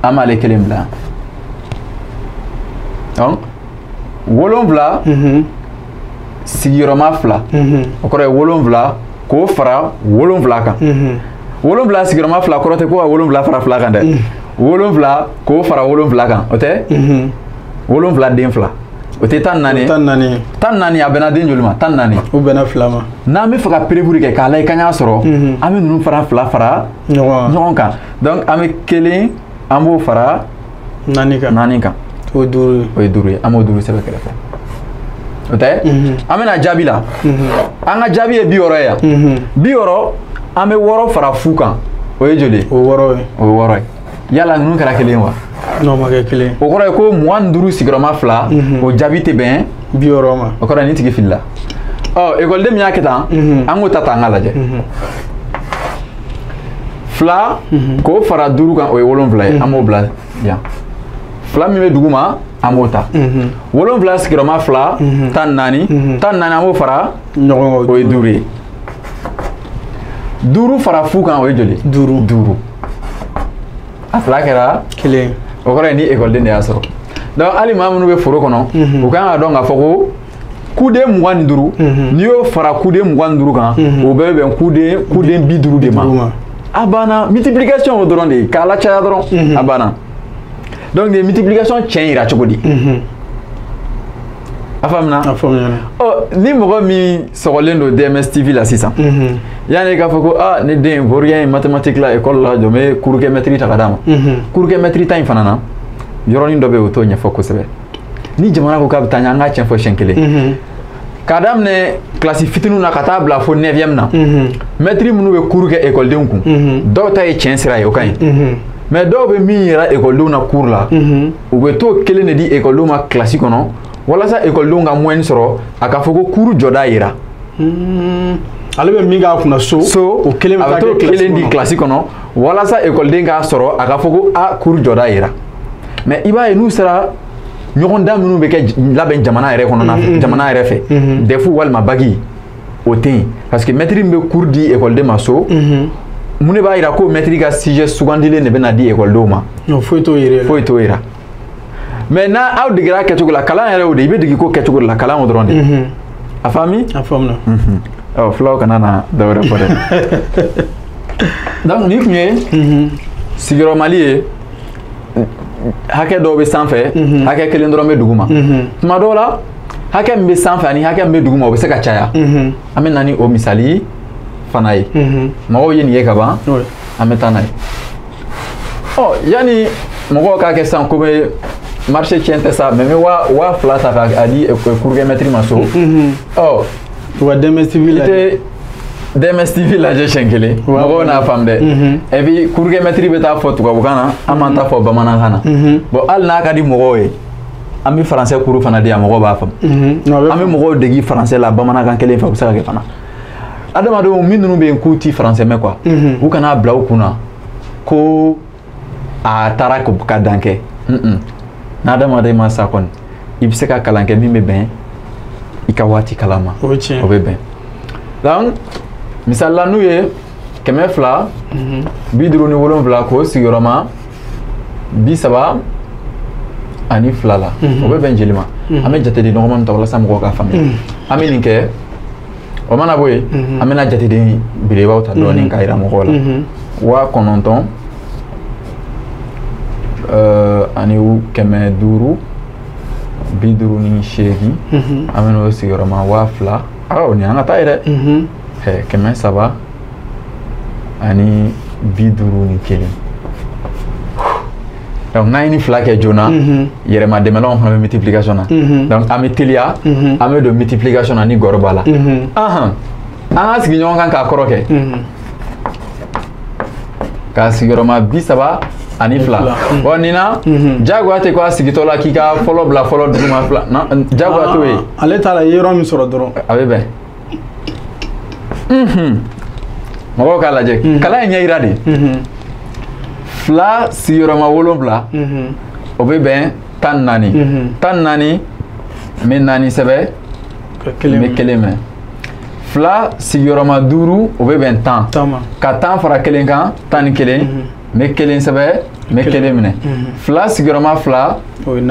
an b'ale 1 bila yan. Donc 7 sigiyɔrɔma 2, o kɔrɔ ye 7 k'o fara 7 kan. 7 sigiyɔrɔma 2 kɔrɔ tɛ ko ka 7 fara 2 kan dɛ. 7 k'o fara 7 kan, o tɛ? 7 den 2. O tɛ 14 ye? 14. 14, a bɛnna den joli ma? 14. O bɛnna 2 ma. N'an bɛ fɛ ka prévu kɛ k'a lajɛ k'an y'a sɔrɔ, an bɛ ninnu fara 2 fara ɲɔgɔn kan. Donc an bɛ 1, an b'o fara 4 kan. 4 kan. O ye 5 ye. O ye 5 ye. An b'o 5 sɛbɛn kɛrɛfɛ. O tɛ? An bɛna jaabi la. An ka jaabi ye 60 ye yan. 60, an bɛ 6 fara fu kan. O ye joli ye? O ye 6 ye. O ye 6 ye. Yala ninnu kɛra kelen ye wa? N'o ma kɛ kelen. O kɔrɔ ye ko 25 sigiyɔrɔma 2, o jaabi tɛ bɛn 60 ma. O kɔrɔ ye nin tigi filila. Ɔ, ekɔliden min y'a kɛ tan, an k'o ta ta an k'a lajɛ. 2 k'o fara 5 kan, o ye 7 ye, an b'o bila yan. 2 min bɛ duguma, an b'o ta. 7 sigiyɔrɔma 2, 14, 14 an b'o fara ɲɔgɔn kan, o ye 5 ye. 5 fara fu kan, o ye joli? 5. 5. A 2 kɛra 1. O kɔrɔ ye ni ekɔliden de y'a sɔrɔ. Donc hali maa minnu bɛ foro kɔnɔ, u kan ka dɔn k'a fɔ ko kuden 25, n'i y'o fara kuden 25 kan, o bɛɛ bɛ bɛn kuden 50 de ma. A banna. Multiplication o dɔrɔn de ye, k'a lacaya dɔrɔn, a banna. Donc nin ye multiplication tiɲɛ yira cogo di? A faamuna? A faamuyara. Ɔ, ni mɔgɔ min sɔgɔlen don DMS TV la sisan, yanni k'a fɔ ko aa ne den vaurien ye mathématique la école la, jɔ n bɛ cours kɛ mɛtiri ta ka d'a ma. Cours kɛ mɛtiri ta in fana na, yɔrɔnin dɔ bɛ yen, o t'o ɲɛfɔ kosɛbɛ. Ni jamana ko k'a bɛ taa ɲɛ, an k'a tiɲɛ fɔ siɲɛ kelen. K'a daminɛ kilasi fitininw na ka taa bila fo 9e na, mɛtiri minnu bɛ cours kɛ ekɔlidenw kun, dɔw ta ye tiɲɛ sira ye, o ka ɲi. Mais dɔw bɛ min yira ekɔlidenw na cours la, u bɛ t'o kelen de di ekɔlidenw ma kilasi kɔnɔ, walasa ekɔlidenw ka moyenne sɔrɔ, a ka fɔ ko cours jɔda yira. Ale bɛ min k'a kunna so, o kelen bɛ taa kɛ kelen di kilasi kɔnɔ, walasa ekɔliden k'a sɔrɔ a ka fɔ ko a cours jɔda yira. Mais i b'a ye n'u sera ɲɔgɔndan minnu bɛ kɛ labɛn jamana yɛrɛ kɔnɔna fɛ, jamana yɛrɛ fɛ, DEF walima BAC, o tɛ yen, parce que mɛtiri min bɛ cours di ekɔliden ma so, Mun de b'a yira ko mɛtiri ka sujet sugandilen de bɛna di ekɔlidenw ma? Non, foyi t'o yira. Foyi t'o yira. Mais n'a aw degera kɛcogo la, kalan yɛrɛ y'o de, i bɛ dege ko kɛcogo de la, kalan o dɔrɔn de. A faamu? A faamuna. Ɔ, fulaw kana na dɔ wɛrɛ fɔ dɛ. Donc nin tun ye sigiyɔrɔmali ye. Hakɛ dɔw bɛ sanfɛ, hakɛ kelen dɔrɔn bɛ duguma. Tuma dɔw la, hakɛ min bɛ sanfɛ ani hakɛ min bɛ duguma, o bɛ se ka caya. An bɛ na ni o misali fana ye. Mɔgɔw ye nin ye ka ban, an bɛ taa n'a ye. Ɔ, yanni mɔgɔw k'a kɛ sisan ko bɛ marché tiɲɛ tɛ sa, mais n bɛ 2000 ta k'a di kurukɛmɛtiri ma so. Ɔ, u ka DMS TV lajɛ. I tɛ DMS TV lajɛ siɲɛ kelen, mɔgɔw n'a faamu dɛ. Et puis kurukɛmɛtiri bɛ taa fɔ tubabukan na, an b'an ta fɔ bamanankan na. Bon, hali n'a ka di mɔgɔw ye, an bɛ faransɛ kuru fana di yan, mɔgɔw b'a faamu. An bɛ mɔgɔw degi faransɛ la bamanankan kelen fɛ, o bɛ se ka kɛ fana. Adamadenw minnu bɛ yen k'u ti faransɛ mɛn quoi, u kana bila u kunna ko a taara ka dan kɛ. N'adamaden ma sa kɔni, i bɛ se ka kalan kɛ min bɛ bɛn i ka waati kalan ma, o bɛ bɛn. Donc misali la, n'u ye 257 k'o sigiyɔrɔma 32 la, o bɛ bɛn jeli ma? An bɛ jateden nɔgɔman min ta walasa mɔgɔw k'a faamuya, an bɛ nin kɛ. O mana bɔ yen, an bɛna jateden belebelebaw ta dɔɔnin k'a yira mɔgɔw la. 9500 558, an bɛna o sigiyɔrɔma 2000. Aa, nin y'an ka taa ye dɛ. 351. Donc n'an ye nin fila kɛ joona, yɛrɛma dɛmɛlanw fana bɛ multiplication na. Donc an bɛ teliya, an bɛ don multiplication na ni gɔrɔ b'a la. An ka sigi ɲɔgɔn kan k'a kɔrɔ kɛ. K'a sigiyɔrɔma 32. Bon, nin na jagoya tɛ ko a sigitɔ la k'i ka fɔlɔ bila fɔlɔ duguma fila, jagoya t'o ye. Ale t'a la, i ye yɔrɔ min sɔrɔ dɔrɔn. A bɛ bɛn. Mɔgɔw k'a lajɛ, kalan ye ɲɛ yira de. 2 sigiyɔrɔma 7, o bɛ bɛn 14. 14, n bɛ 4 sɛbɛn, n bɛ 1 minɛ. 2 sigiyɔrɔma 5, o bɛ bɛn 10. Ka 10 fara 1 kan, 11, n bɛ 1 sɛbɛn, n bɛ 1 minɛ. 2 sigiyɔrɔma 2, 4,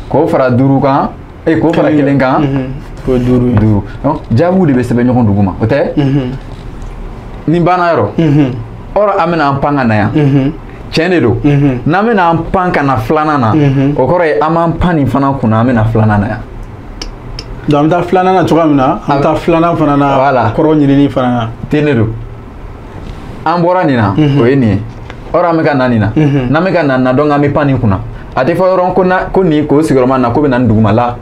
k'o fara 5 kan, k'o fara 1 kan, o ye 5 ye. 5. Donc jaabiw de bɛ sɛbɛn ɲɔgɔn duguma, o tɛ? Nin banna yɔrɔ. Or an bɛna an pan ka na yan. Tiɲɛ de don. N'an bɛna an pan ka na filanan na, o kɔrɔ ye an b'an pan nin fana kunna, an bɛna filanan na yan. Donc an bɛ taa filanan na cogoya min na, an bɛ taa filanan fana na, kɔrɔ ɲinini fana na. Ten de don. An bɔra nin na, o ye nin ye. Or an bɛ ka na nin na. N'an bɛ ka na nin na, donc an bɛ pan nin kunna. A tɛ fɔ yɔrɔ ko na ko nin k'o sigiyɔrɔma na ko bɛ na nin duguma la.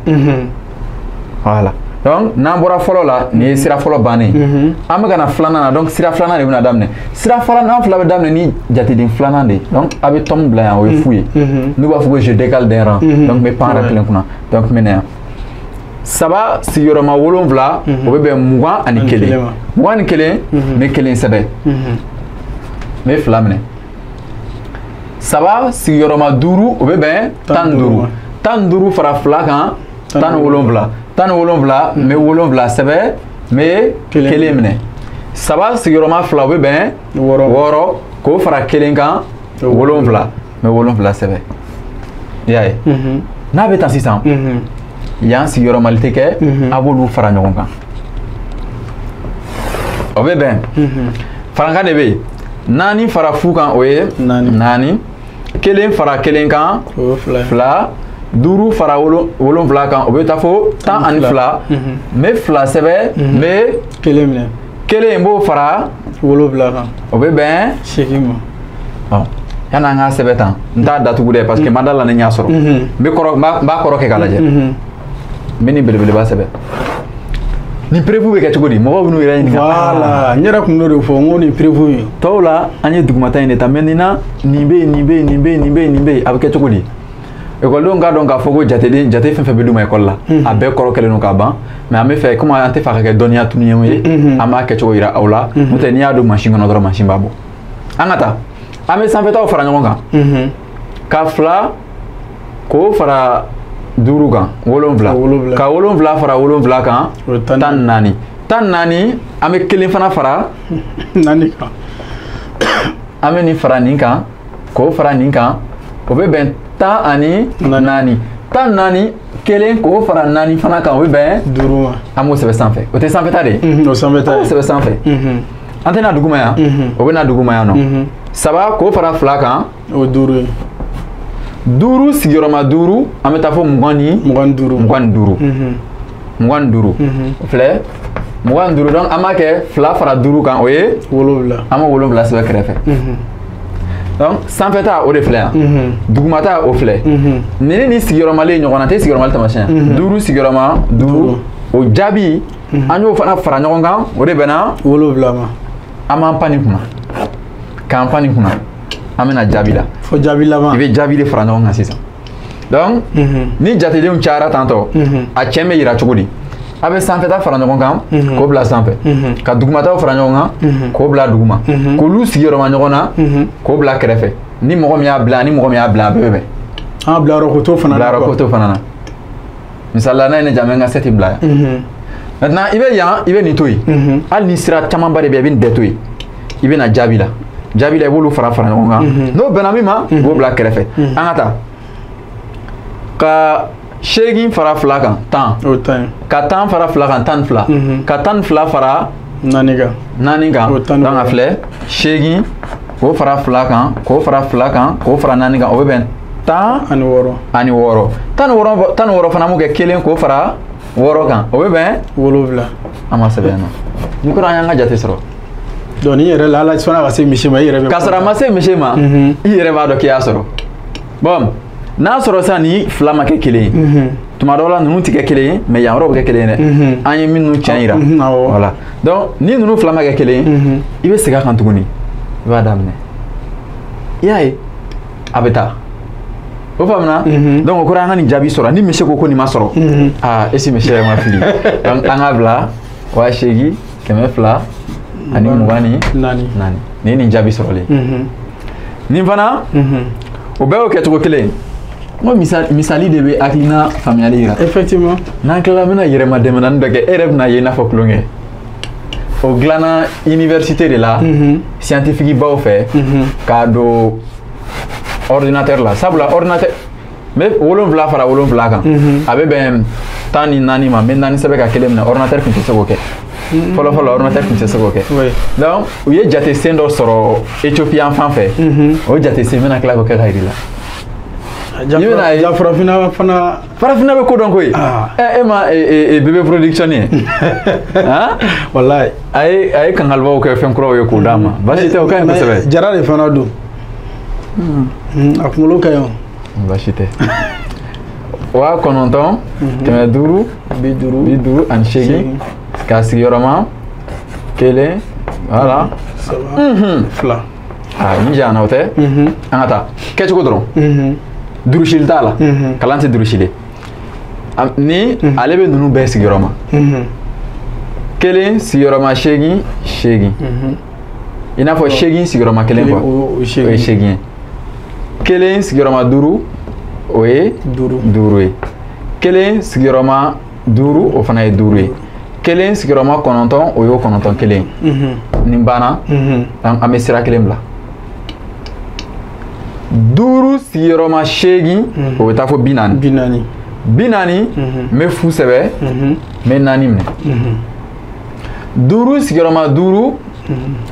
Voilà. Donc n'an bɔra fɔlɔ la, nin ye sira fɔlɔ bannen ye. An bɛ ka na filanan na, donc sira filanan de bɛna daminɛ. Sira filanan fila bɛ daminɛ ni jateden filanan de ye. Donc a bɛ tɔn bila yan, o ye fu ye. N'u b'a fɔ ko je décale d'un rang. Donc n bɛ pan yɛrɛ kelen kunna. Donc n bɛ na yan. 3 sigiyɔrɔma 7, o bɛ bɛn 21. 21, n bɛ 1 sɛbɛn. N bɛ 2 minɛ. 3 sigiyɔrɔma 5, o bɛ bɛn 15. 15 fara 2 kan, 17. 17, n bɛ 7 sɛbɛn, n bɛ 1 minɛ. 3 sigiyɔrɔma 2, o bɛ bɛn 6, k'o fara 1 kan, 7, n bɛ 7 sɛbɛn. I y'a ye? N'a bɛ tan sisan, yan sigiyɔrɔmali tɛ kɛ, a b'olu fara ɲɔgɔn kan. O bɛ bɛn. Farankan de bɛ yen. 4 fara fu kan, o ye 4. 1 fara 1 kan, 2. 5 fara 7 kan, o bɛ taa fo 12. N bɛ 2 sɛbɛn, n bɛ 1 minɛ. 1 n b'o fara 7 kan, o bɛ bɛn 8 ma. Ɔ, yanni an k'a sɛbɛn tan, n t'a datugu dɛ, parce que n ma da la ni n y'a sɔrɔ. N bɛ kɔrɔ, n b'a kɔrɔ kɛ k'a lajɛ. N bɛ nin belebeleba sɛbɛn. Nin preuve bɛ kɛ cogo di? Mɔgɔw bɛ n'u yɛrɛ ɲininka. Voilà, n yɛrɛ kun y'o de fɔ, n ko nin preuve in. Tɔw la, an ye dugumata in de ta, mais nin na, nin bɛ yen, nin bɛ yen, nin bɛ yen, nin bɛ yen, nin bɛ yen, a bɛ kɛ cogo di? Ekɔlidenw k'a dɔn k'a fɔ ko jateden jate fɛn fɛn bɛ d'u ma ekɔli la, a bɛɛ kɔrɔ kɛlen don k'a ban. Mais an bɛ fɛ, komi an tɛ fɛ a ka kɛ dɔnniya tununnen ye, an b'a kɛcogo yira aw la. N'o tɛ, n'i y'a don mansin kɔnɔ dɔrɔn, mansin b'a bɔ. An ka taa, an bɛ sanfɛtaw fara ɲɔgɔn kan. Ka 2 k'o fara 5 kan, 7. Ka 7 fara 7 kan, 14. 14, an bɛ 1 fana fara 4 kan. An bɛ nin fara nin kan, k'o fara nin kan, o bɛ bɛn 14. 14 kelen k'o fara 4 fana kan, o bɛ bɛn 5 ma. An b'o sɛbɛn sanfɛ. O tɛ sanfɛta de ye? O sanfɛta ye. An b'o sɛbɛn sanfɛ. An tɛna duguma yan, o bɛ na duguma yan nɔ. 3 k'o fara 2 kan, o 5 ye. 5 sigiyɔrɔma 5, an bɛ taa fo 25. 25. 25. O filɛ 25. Donc an b'a kɛ 2 fara 5 kan, o ye 7. An b'o 7 sɛbɛn kɛrɛfɛ. Donc sanfɛta o de filɛ yan, dugumata o filɛ. Nin ni sigiyɔrɔmalen ɲɔgɔn na, tɛ sigiyɔrɔmali taamasiyɛn. 5 sigiyɔrɔma 5, o jaabi an y'o fana fara ɲɔgɔn kan, o de bɛnna 7 ma. An b'an pan nin kunna, k'an pan nin kunna, an bɛna jaabi la. Fo jaabi laban. I bɛ jaabi de fara ɲɔgɔn kan sisan. Donc ni jatedenw cayara tantɔ, a cɛn bɛ yira cogo di? A bɛ sanfɛta fara ɲɔgɔn kan k'o bila sanfɛ, ka dugumataw fara ɲɔgɔn kan k'o bila duguma, k'olu sigiyɔrɔma ɲɔgɔn na k'o bila kɛrɛfɛ. Ni mɔgɔ min y'a bila, ni mɔgɔ min y'a bila, a bɛɛ bɛ bɛn. An bilayɔrɔ ko t'o fana na. Bilayɔrɔ ko t'o fana na. Misali la, n'a ye ne ja, n bɛ n ka 7 bila yan. Maintenant i bɛ yan, i bɛ nin to yen. Hali ni sira camanba de bɛ yen, i bɛ nin bɛɛ to yen. I bɛ na jaabi la. Jaabi la, i b'olu fara fara ɲɔgɔn kan. N'o bɛnna min ma, i b'o bila kɛrɛfɛ. An ka taa. Ka 8 fara 2 kan, 10. O 10. Ka 10 fara 2 kan, 12. Ka 12 fara 4 kan. 4 kan. Donc a filɛ 8 k'o fara 2 kan, k'o fara 2 kan, k'o fara 4 kan, o bɛ bɛn 16. 16 fana m'o kɛ 1 k'o fara 6 kan, o bɛ bɛn 7. An ma sɛbɛn yan nɔ. Ni ko an y'an ka jate sɔrɔ. Donc ni yɛrɛ la, ala sɔnna ka se misi ma, i yɛrɛ bɛ. K'a sɔrɔ a ma se misi ma, i yɛrɛ b'a dɔn k'i y'a sɔrɔ. Bon, n'a sɔrɔ sisan ni 2 ma kɛ kelen ye, tuma dɔw la ninnu tɛ kɛ kelen ye, mais yan yɔrɔ bɛ kɛ kelen ye dɛ. An ye minnu tiɲɛ yira. Voilà. Donc ni ninnu 2 ma kɛ kelen ye, i bɛ segin a kan tuguni, i b'a daminɛ. I y'a ye, a bɛ taa. O faamuna? Donc o kɔrɔ an ka nin jaabi sɔrɔ. Ni misi ko ko nin ma sɔrɔ, aa est-ce que misi yɛrɛ ma fili? Donc an k'a bila 8224. Nin ye nin jaabi sɔrɔlen. Nin fana, o bɛɛ y'o kɛcogo kelen ye. N ko misali de bɛ hakilina faamuyali yira. Effectivement. N'an tilala, n bɛna yɛrɛma dɛmɛnani dɔ kɛ, e yɛrɛ bɛna ye i n'a fɔ tulonkɛ. O dilanna université de la, scientifique baw fɛ, k'a don ordinateur la. Sabula ordinateur, n bɛ 7 fara 7 kan, a bɛ bɛn 14 ma. N bɛ 4 sɛbɛn ka 1 minɛ, ordinateur tun tɛ se k'o kɛ. Fɔlɔ fɔlɔ, ordinateur tun tɛ se k'o kɛ. Donc u ye jatesen dɔ sɔrɔ Éthiopie yan fan fɛ. O jatesen, n bɛna tila k'o kɛ ka yir'i la. Ja farafinna fana. Farafinna bɛ ko dɔn koyi. E ma bébé production ye. Walayi. A ye kankalibaw kɛ fɛn kuraw ye k'o d'a ma. Baasi tɛ, o ka ɲi kosɛbɛ. Jara de fana don. A kunkolo ka ɲi o. Baasi tɛ. 9 500 58 k'a sigiyɔrɔma 1, voilà. 3 2. Aa nin janyana, o tɛ? An ka taa kɛcogo dɔrɔn. Durusili t'a la, kalan tɛ durusili. Ni ale bɛ ninnu bɛɛ sigiyɔrɔma. 1 sigiyɔrɔma 8 8. I n'a fɔ 8 sigiyɔrɔma 1 quoi. O ye 8 ye. 1 sigiyɔrɔma 5, o ye 5 ye. 1 sigiyɔrɔma 5, o fana ye 5 ye. 1 sigiyɔrɔma 9, o y'o 9 kelen ye. Nin banna, an bɛ sira kelen bila. 5 sigiyɔrɔma 8, o bɛ taa fo 40. 40. 40, n bɛ fu sɛbɛn, n bɛ 4 minɛ. 5 sigiyɔrɔma 5,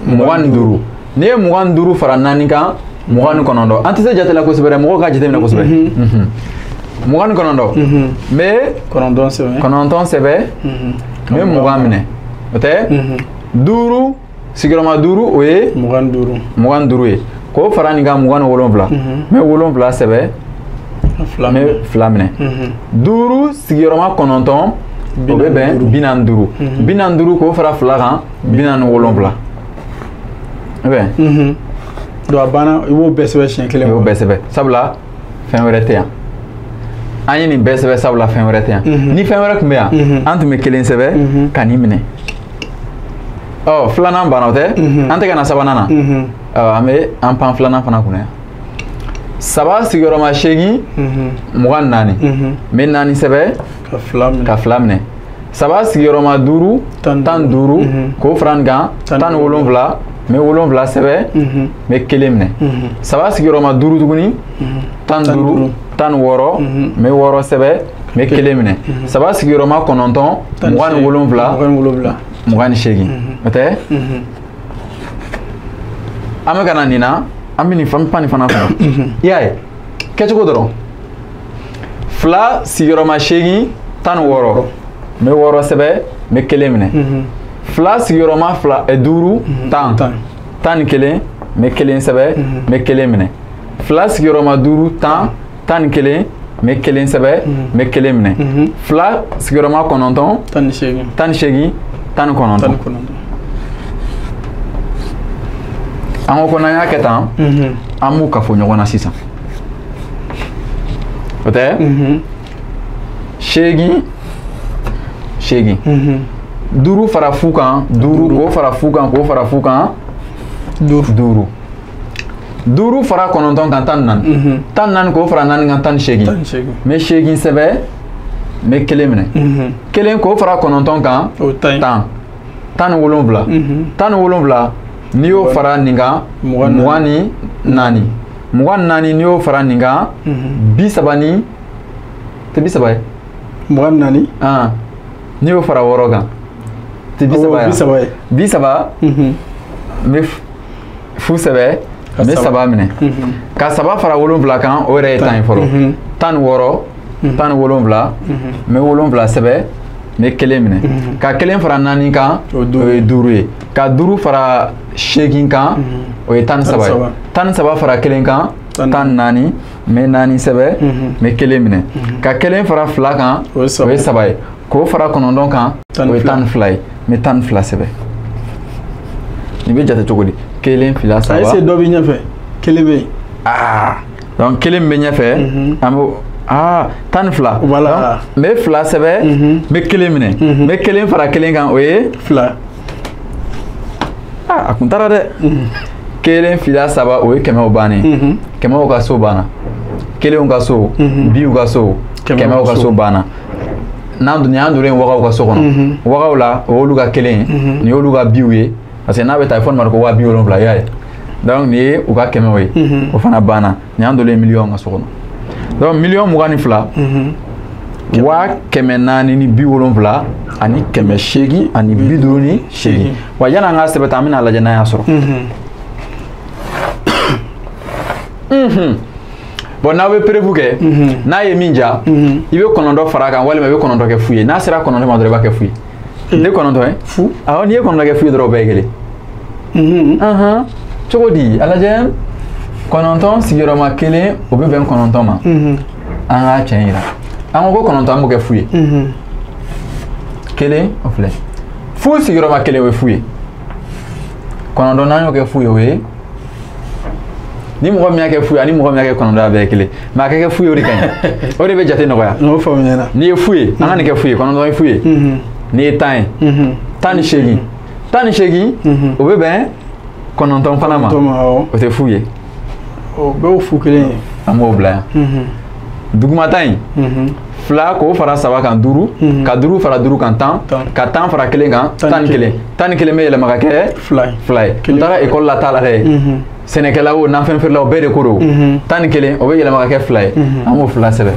25. N'i ye 25 fara 4 kan, 29. An tɛ se jate la kosɛbɛ dɛ, mɔgɔw ka jateminɛ kosɛbɛ. 29. N bɛ 9 sɛbɛn. 9 sɛbɛn, n bɛ 20 minɛ. O tɛ? 5 sigiyɔrɔma 5, o ye 25. 25 ye. K'o fara nin kan, 27. N bɛ 7 sɛbɛn, n bɛ 2 minɛ. 5 sigiyɔrɔma 9, o bɛ bɛn 45. 45 k'o fara 2 kan, 47. O bɛ? Donc a banna, i b'o bɛɛ sɛbɛn siɲɛ kelen. I b'o bɛɛ sɛbɛn, sabula fɛn wɛrɛ tɛ yan. An ye nin bɛɛ sɛbɛn sabula fɛn wɛrɛ tɛ yan. Ni fɛn wɛrɛ tun bɛ yan, an tun bɛ 1 sɛbɛn ka nin minɛ. Ɔ filanan banna, o tɛ? An tɛ ka na sabanan na. Ɔ an bɛ an pan filanan fana kunna yan. 3 sigiyɔrɔma 8, 24. N bɛ 4 sɛbɛn ka 2 minɛ. Ka 2 minɛ. Saba sigiyɔrɔma duuru 15 k'o fara nin kan 17 n bɛ 7 sɛbɛn n bɛ 1 minɛ. Saba sigiyɔrɔma duuru tuguni 15 16 n bɛ 6 sɛbɛn n bɛ 1 minɛ. Saba sigiyɔrɔma 9 27 28. O tɛ? An bɛ ka na nin na, an bɛ nin pan nin fana kunna. I y'a ye kɛcogo dɔrɔn. 2 sigiyɔrɔma 8 16 n bɛ 6 sɛbɛn n bɛ 1 minɛ. 2 sigiyɔrɔma 5 10 11 n bɛ 1 sɛbɛn n bɛ 1 minɛ. 2 sigiyɔrɔma 5 10 11 n bɛ 1 sɛbɛn n bɛ 1 minɛ. 2 sigiyɔrɔma 9 18 19. An ko n'an y'a kɛ tan, an b'u kafo ɲɔgɔn na sisan. O tɛ? 8 8. 5 fara fu kan 5 k'o fara fu kan k'o fara fu kan 5. 5 fara 9 kan 14. 14 k'o fara 4 kan 18. N bɛ 8 sɛbɛn n bɛ 1 minɛ. 1 k'o fara 9 kan 10. 17. 17 n'i y'o fara nin kan 24. 24 n'i y'o fara nin kan 30 ni tɛ 30 ye. 24. N'i y'o fara 6 kan tɛ 30 ye. 30 n bɛ fu sɛbɛn n bɛ 3 minɛ. Ka 3 fara 7 kan o yɛrɛ ye 10 ye fɔlɔ. 16 17 n bɛ 7 sɛbɛn n bɛ 1 minɛ. Ka 1 fara 4 kan o ye 5 ye. Ka 5 fara 8 kan o ye 13 ye. 13 fara 1 kan 14 n bɛ 4 sɛbɛn n bɛ 1 minɛ. Ka 1 fara 2 kan o ye 3 ye. K'o fara 9 kan o ye 12 ye. N bɛ 12 sɛbɛn. Nin bɛ jate cogo di? 1 2 3. Ayi, dɔ bɛ ɲɛfɛ. 1 bɛ yen. Donc 1 bɛ ɲɛfɛ. An b'o 12. Voilà. N bɛ 2 sɛbɛn n bɛ 1 minɛ. N bɛ 1 fara 1 kan o ye 2. A kun taara dɛ. 1 2 3 o ye kɛmɛw bannen. Kɛmɛw ka so banna. Kelenw ka so, biw ka so, kɛmɛw ka so banna. N'an dun y'an donnen wagaw ka so kɔnɔ. Wagaw la o y'olu ka 1 ye, nin y'olu ka biw ye. Parce que n'a bɛ taa fɔ nin ma ko 70,000 i y'a ye. Donc nin ye u ka kɛmɛw ye. O fana banna. Nin y'an donnen miliyɔn ka so kɔnɔ. Donc 22,000,000 470 ani 800 ani 58. Wa yan'an k'a sɛbɛn tan, an bɛna lajɛ n'an y'a sɔrɔ. Bon, n'aw bɛ preuve kɛ, n'a ye min ja, i bɛ 9 fara a kan walima i bɛ 9 kɛ fu ye. N'a sera 9 ma dɔrɔn i b'a kɛ fu ye. Ne 9 ye? Fu. Awɔ, n'i ye 9 kɛ fu ye dɔrɔn o bɛɛ ye kelen. Cogo di? A lajɛ 9 sigiyɔrɔma 1 o bɛ bɛn 9 ma. An k'a tiɲɛ yira. An ko 9 an b'o kɛ fu ye. 1 o filɛ. Fu sigiyɔrɔma 1 o ye fu ye. 9 n'an y'o kɛ fu ye o ye. Ni mɔgɔ min y'a kɛ fu ye ani mɔgɔ min y'a kɛ 9 a bɛɛ ye kelen. Mais a ka kɛ fu ye o de ka ɲi. O de bɛ jate nɔgɔya. N'o faamuyara. N'i ye fu ye, an ka nin kɛ fu ye, 9 ye fu ye. N'i ye 10 ye. 18. 18 o bɛ bɛn 9 fana ma. O tɛ fu ye. O bɛɛ y'o fu kelen ye. An b'o bila yan. Dugumata in. 2 k'o fara 3 kan 5. Ka 5 fara 5 kan 10. Ka 10 fara 1 kan 11. 11 bɛ yɛlɛma ka kɛ 2 ye. N taara ekɔli la t'a la dɛ. Sɛnɛkɛla o nafɛn feerela o bɛɛ de ko don. 11 o bɛ yɛlɛma ka kɛ 2 ye. An b'o 2 sɛbɛn.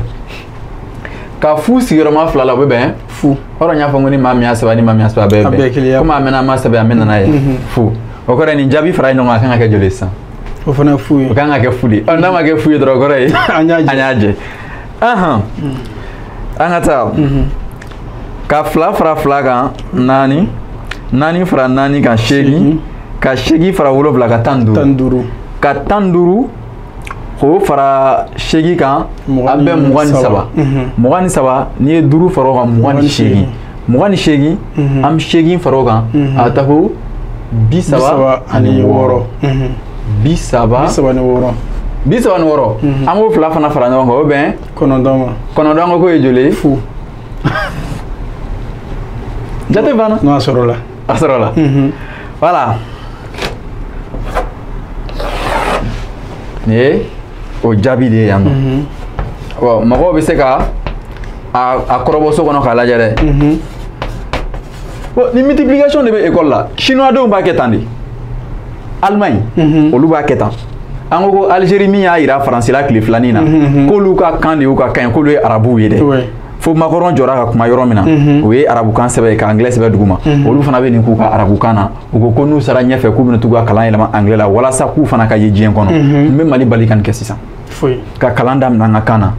Ka fu sigiyɔrɔma 2 la o bɛ bɛn fu. Hɔrɔn y'a fɔ ko ni maa min y'a sɛbɛn ni maa min y'a sɛbɛn a bɛɛ bɛ bɛn. Komi a mɛnna an ma sɛbɛn an bɛ na n'a ye fu. O kɔrɔ ye nin jaabi fara ɲɔgɔn kan a kan ka kɛ joli ye sisan? O fana ye fu ye. O kan ka kɛ fu de ye. N'a ma kɛ fu ye dɔrɔn o kɔrɔ ye an y'a jɛ. An ka taa. Ka 2 fara 2 kan 4. 4 fara 4 kan 8. Ka 8 fara 7 kan 15. 15. Ka 15 k'o fara 8 kan a bɛ 23. 23 n'i ye 5 fara o kan 28. 28 an bɛ 8 fara o kan a bɛ taa fo 36. 36. 36. An b'o 2 fana fara ɲɔgɔn kan o bɛ bɛn 9 ma. 9 ko k'o ye joli ye? Fu. Jate banna. Non, a sɔrɔla. A sɔrɔla. Voilà. Nin ye o jaabi de ye yan nɔ. Bon, mɔgɔw bɛ se ka a kɔrɔbɔ so kɔnɔ k'a lajɛ dɛ. Bon, ni multiplication de bɛ école la, chinois denw b'a kɛ tan de. Allemagne, olu b'a kɛ tan. An ko ko Algérie min y'a yira Faransi la tile filanin na, k'olu ka kan de y'u ka kan ye, k'olu ye arabuw ye dɛ. Fo Macron jɔra ka kuma yɔrɔ min na, u ye arabukan sɛbɛn ka anglais sɛbɛn duguma. Olu fana bɛ nin k'u ka arabukan na. U ko ko n'u sera ɲɛfɛ k'u bɛna t'u ka kalan yɛlɛma anglais la walasa k'u fana ka ye diɲɛ kɔnɔ. N bɛ Mali bali ka nin kɛ sisan. Ka kalan daminɛ an ka kan na,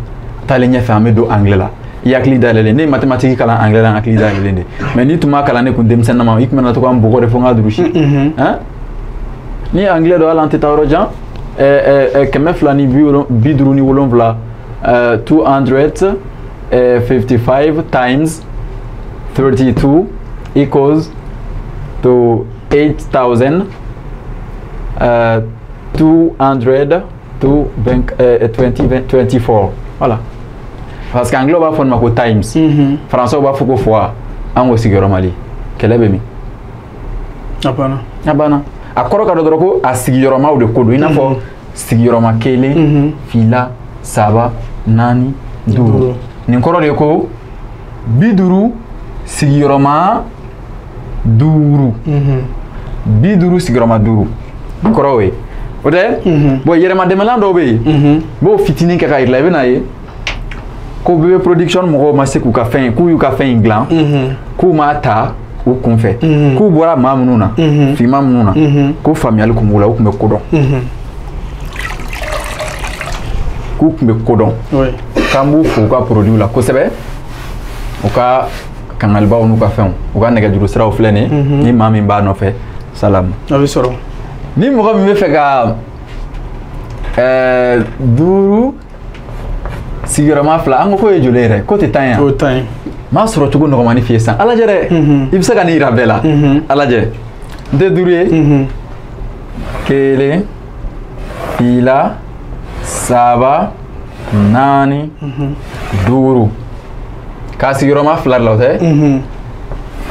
taalen ɲɛfɛ an bɛ don anglais la. I hakili dayɛlɛlen, ne ye mathématique kalan anglais la, n hakili dayɛlɛlen de. Mais n'i tun m'a kalan ne kun denmisɛnnin ma, i tun bɛna to ka n bugɔ de fo n ka durusi. Ni anglais dɔ hali an tɛ taa yɔrɔ jan. 257, 255 times 32 equals to 8,000 200 to 24. Voilà. Parce qu'anglais b'a fɔ nin ma ko times. Français b'a fɔ ko fois. An k'o sigiyɔrɔma li. Kɛlɛ bɛ min? A banna. A banna. A kɔrɔ ka dɔn dɔrɔn ko a sigiyɔrɔmaw de ko don. I n'a fɔ sigiyɔrɔma 1, 2, 3, 4, 5. Nin kɔrɔ de ye ko 50 sigiyɔrɔma 5. 50 sigiyɔrɔma 5. Nin kɔrɔ y'o ye. O tɛ? Bon, yɛrɛma dɛmɛlan dɔw bɛ yen. N b'o fitinin kɛ k'a yir'i la, i bɛ n'a ye ko BB production mɔgɔw ma se k'u ka fɛn, k'u y'u ka fɛn in dilan, k'u m'a ta u kun fɛ, k'u bɔra maa minnu na, finman minnu na, ko faamuyali kun b'u la, u tun bɛ ko dɔn. K'u tun bɛ ko dɔn. K'an b'u fo u ka produit la kosɛbɛ, u ka kangalibaw n'u ka fɛnw, u ka nɛgɛjuru siraw filɛ nin ye, ni maa min b'a nɔfɛ, salam. A bɛ sɔrɔ. Ni mɔgɔ min bɛ fɛ ka 5 sigiyɔrɔma 2, an ko k'o ye joli yɛrɛ? K'o tɛ 10 ye wa? O ye 10 ye. N m'a sɔrɔ cogo nɔgɔmani f'i ye sisan. A lajɛ dɛ. I bɛ se ka nin yira bɛɛ la. A lajɛ. N tɛ 5 ye. 1, 2, 3, 4, 5. K'a sigiyɔrɔma 2 de la, o tɛ?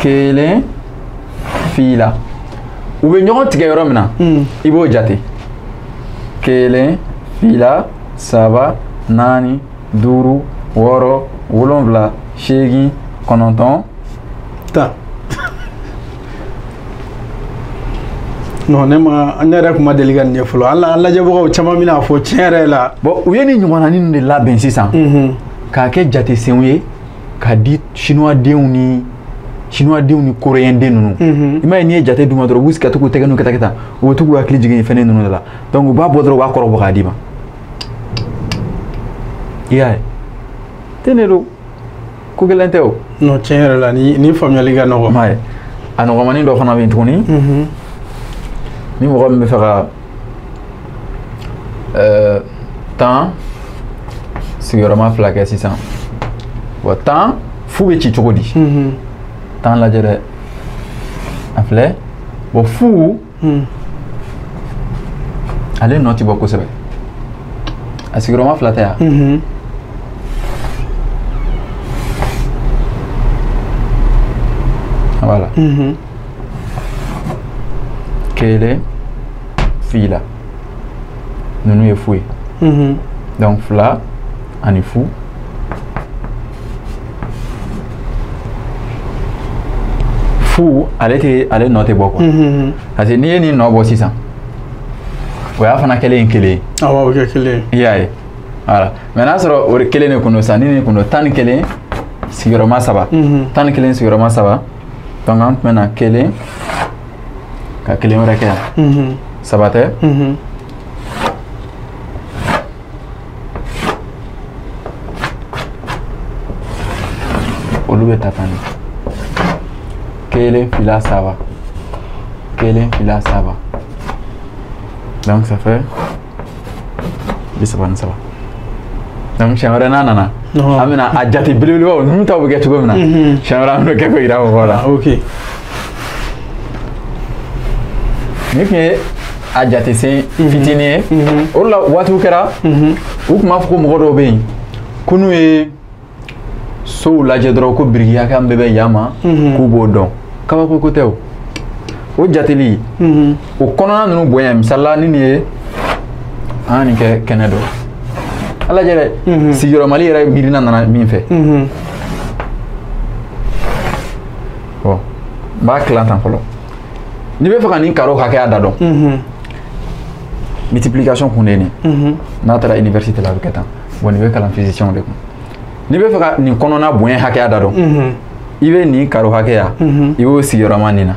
1, 2. U bɛ ɲɔgɔn tigɛ yɔrɔ min na, i b'o jate. 1, 2, 3, 4, 5, 6, 7, 8, 9, 10. Non, ne ma ne yɛrɛ kun ma deli ka nin ɲɛ fɔlɔ. An lajɛbagaw caman bɛna fɔ tiɲɛ yɛrɛ la. Bon, u ye nin ɲɔgɔnna ninnu de labɛn sisan. K'a kɛ jatesenw ye k'a di chinois denw ni coréen den ninnu. I m'a ye n'i ye jate d'u ma dɔrɔn u b'u sigi ka to k'u tɛgɛ n'u kɛ tan, u bɛ to k'u hakili jigin fɛn ninnu de la. Donc u b'a bɔ dɔrɔn u b'a kɔrɔ bɔ k'a d'i ma. I y'a ye? Ten de don. Ko gɛlɛn tɛ o. Non, tiɲɛ yɛrɛ la ni faamuyali ka nɔgɔn. I m'a ye? A nɔgɔmanin dɔ fana bɛ yen tuguni. Ni mɔgɔ min bɛ fɛ ka 10 sigiyɔrɔma 2 kɛ sisan. Bon, 10 fu bɛ ci cogo di? 10 lajɛ dɛ. A filɛ. Bon, fu ale nɔ ti bɔ kosɛbɛ. A sigiyɔrɔma 2 tɛ yan? Voilà. 1, 2. Ninnu ye fu ye. Donc 2 ani fu. Fu ale tɛ, ale nɔ tɛ bɔ quoi. Parce que n'i ye nin nɔ bɔ sisan, o y'a fana kɛlen ye 1 ye. Awɔ, o bɛ kɛ 1 ye. I y'a ye? Voilà. Mais n'a sɔrɔ o 1 de kun don sisan, ni nin kun don 11 sigiyɔrɔma 3. 11 sigiyɔrɔma 3. Donc an tun bɛ na 1 ka 1 wɛrɛ kɛ yan. 3 tɛ? Olu bɛ ta tan de. 1, 2, 3. 1, 2, 3. Donc ça fait 33. Donc siɲɛ wɛrɛ n'a nana, an bɛna a jate belebelebaw ninnu taw bɛ kɛ cogo min na, siɲɛ wɛrɛ an bɛn'o kɛ k'o yira mɔgɔw la. Ok. Nin tun ye a jate sen fitinin ye. O de la waatiw kɛra, u tun b'a fɔ ko mɔgɔ dɔw bɛ yen ko n'u ye sow lajɛ dɔrɔn ko biriki hakɛ min bɛɛ bɛ yan ma, k'u b'o dɔn. Kabako ko tɛ o. O jateli, o kɔnɔna ninnu bonya, misali la ni nin ye an nin kɛ kɛnɛ dɔ. A lajɛ dɛ, sigiyɔrɔmali yɛrɛ miirina nana min fɛ. Bon, N b'a tilan tan fɔlɔ. N'i bɛ fɛ ka nin karo hakɛya da dɔn. Multiplication kun de ye nin. N'a taara université la a bɛ kɛ tan. Bon nin bɛ kalan physicien de kun. N'i bɛ fɛ ka nin kɔnɔna bonya hakɛya da dɔn. I bɛ nin karo hakɛya. I b'o sigiyɔrɔma nin na.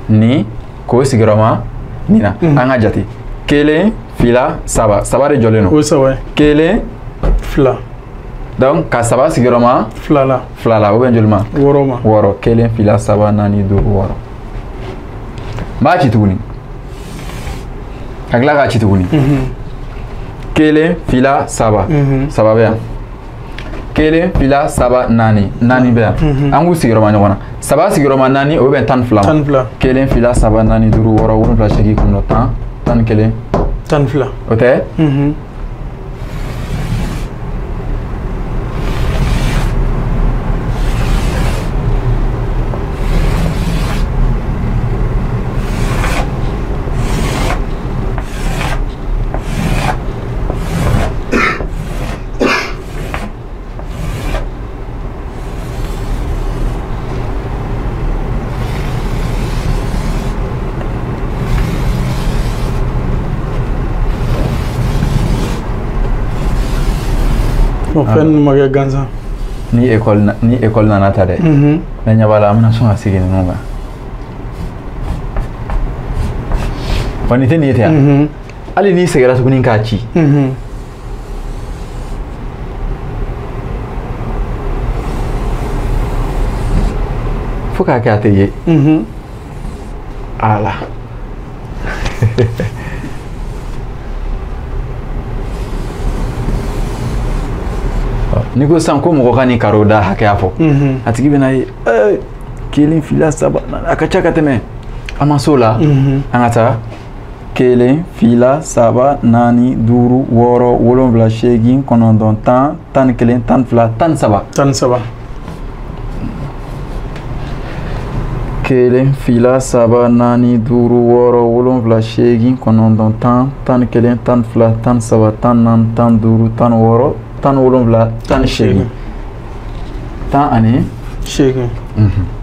Nin k'o sigiyɔrɔma nin na. An ka jate. 1, 2, 3. 3 de jɔlen don. O 3 ye. 1, 2. Donc ka 3 sigiyɔrɔma. 2 la. 2 la o bɛ joli ma? 6 ma. 6. 1, 2, 3, 4, 5, 6. N b'a ci tuguni. Ka tila k'a ci tuguni. 1, 2, 3. 3 bɛ yan. 1, 2, 3, 4. 4 bɛ yan. An k'u sigiyɔrɔma ɲɔgɔn na. 3 sigiyɔrɔma 4 o bɛ bɛn 12 ma. 12. 1, 2, 3, 4, 5, 6, 7, 8, 10, 11. 12. O tɛ? Fɛn ninnu ma kɛ gansan. Ni école nana ta dɛ. Ne ɲɛ b'a la an bɛna sɔn ka segin ninnu kan. Wa nin tɛ nin ye tɛ yan. Hali n'i seginna tuguni k'a ci. Fo k'a kɛ a tɛ ye. Ala. N'i ko sisan ko mɔgɔ ka nin karo da hakɛya fɔ, a tigi bɛna ye 1, 2, 3, 4 a ka ca ka tɛmɛ. An ma s'o la, an ka taa 1, 2, 3, 4, 5, 6, 7, 8, 9, 10, 11, 12, 13. 13. 1, 2, 3, 4, 5, 6, 7, 8, 9, 10, 11, 12, 13, 14, 15, 16, 17. 18.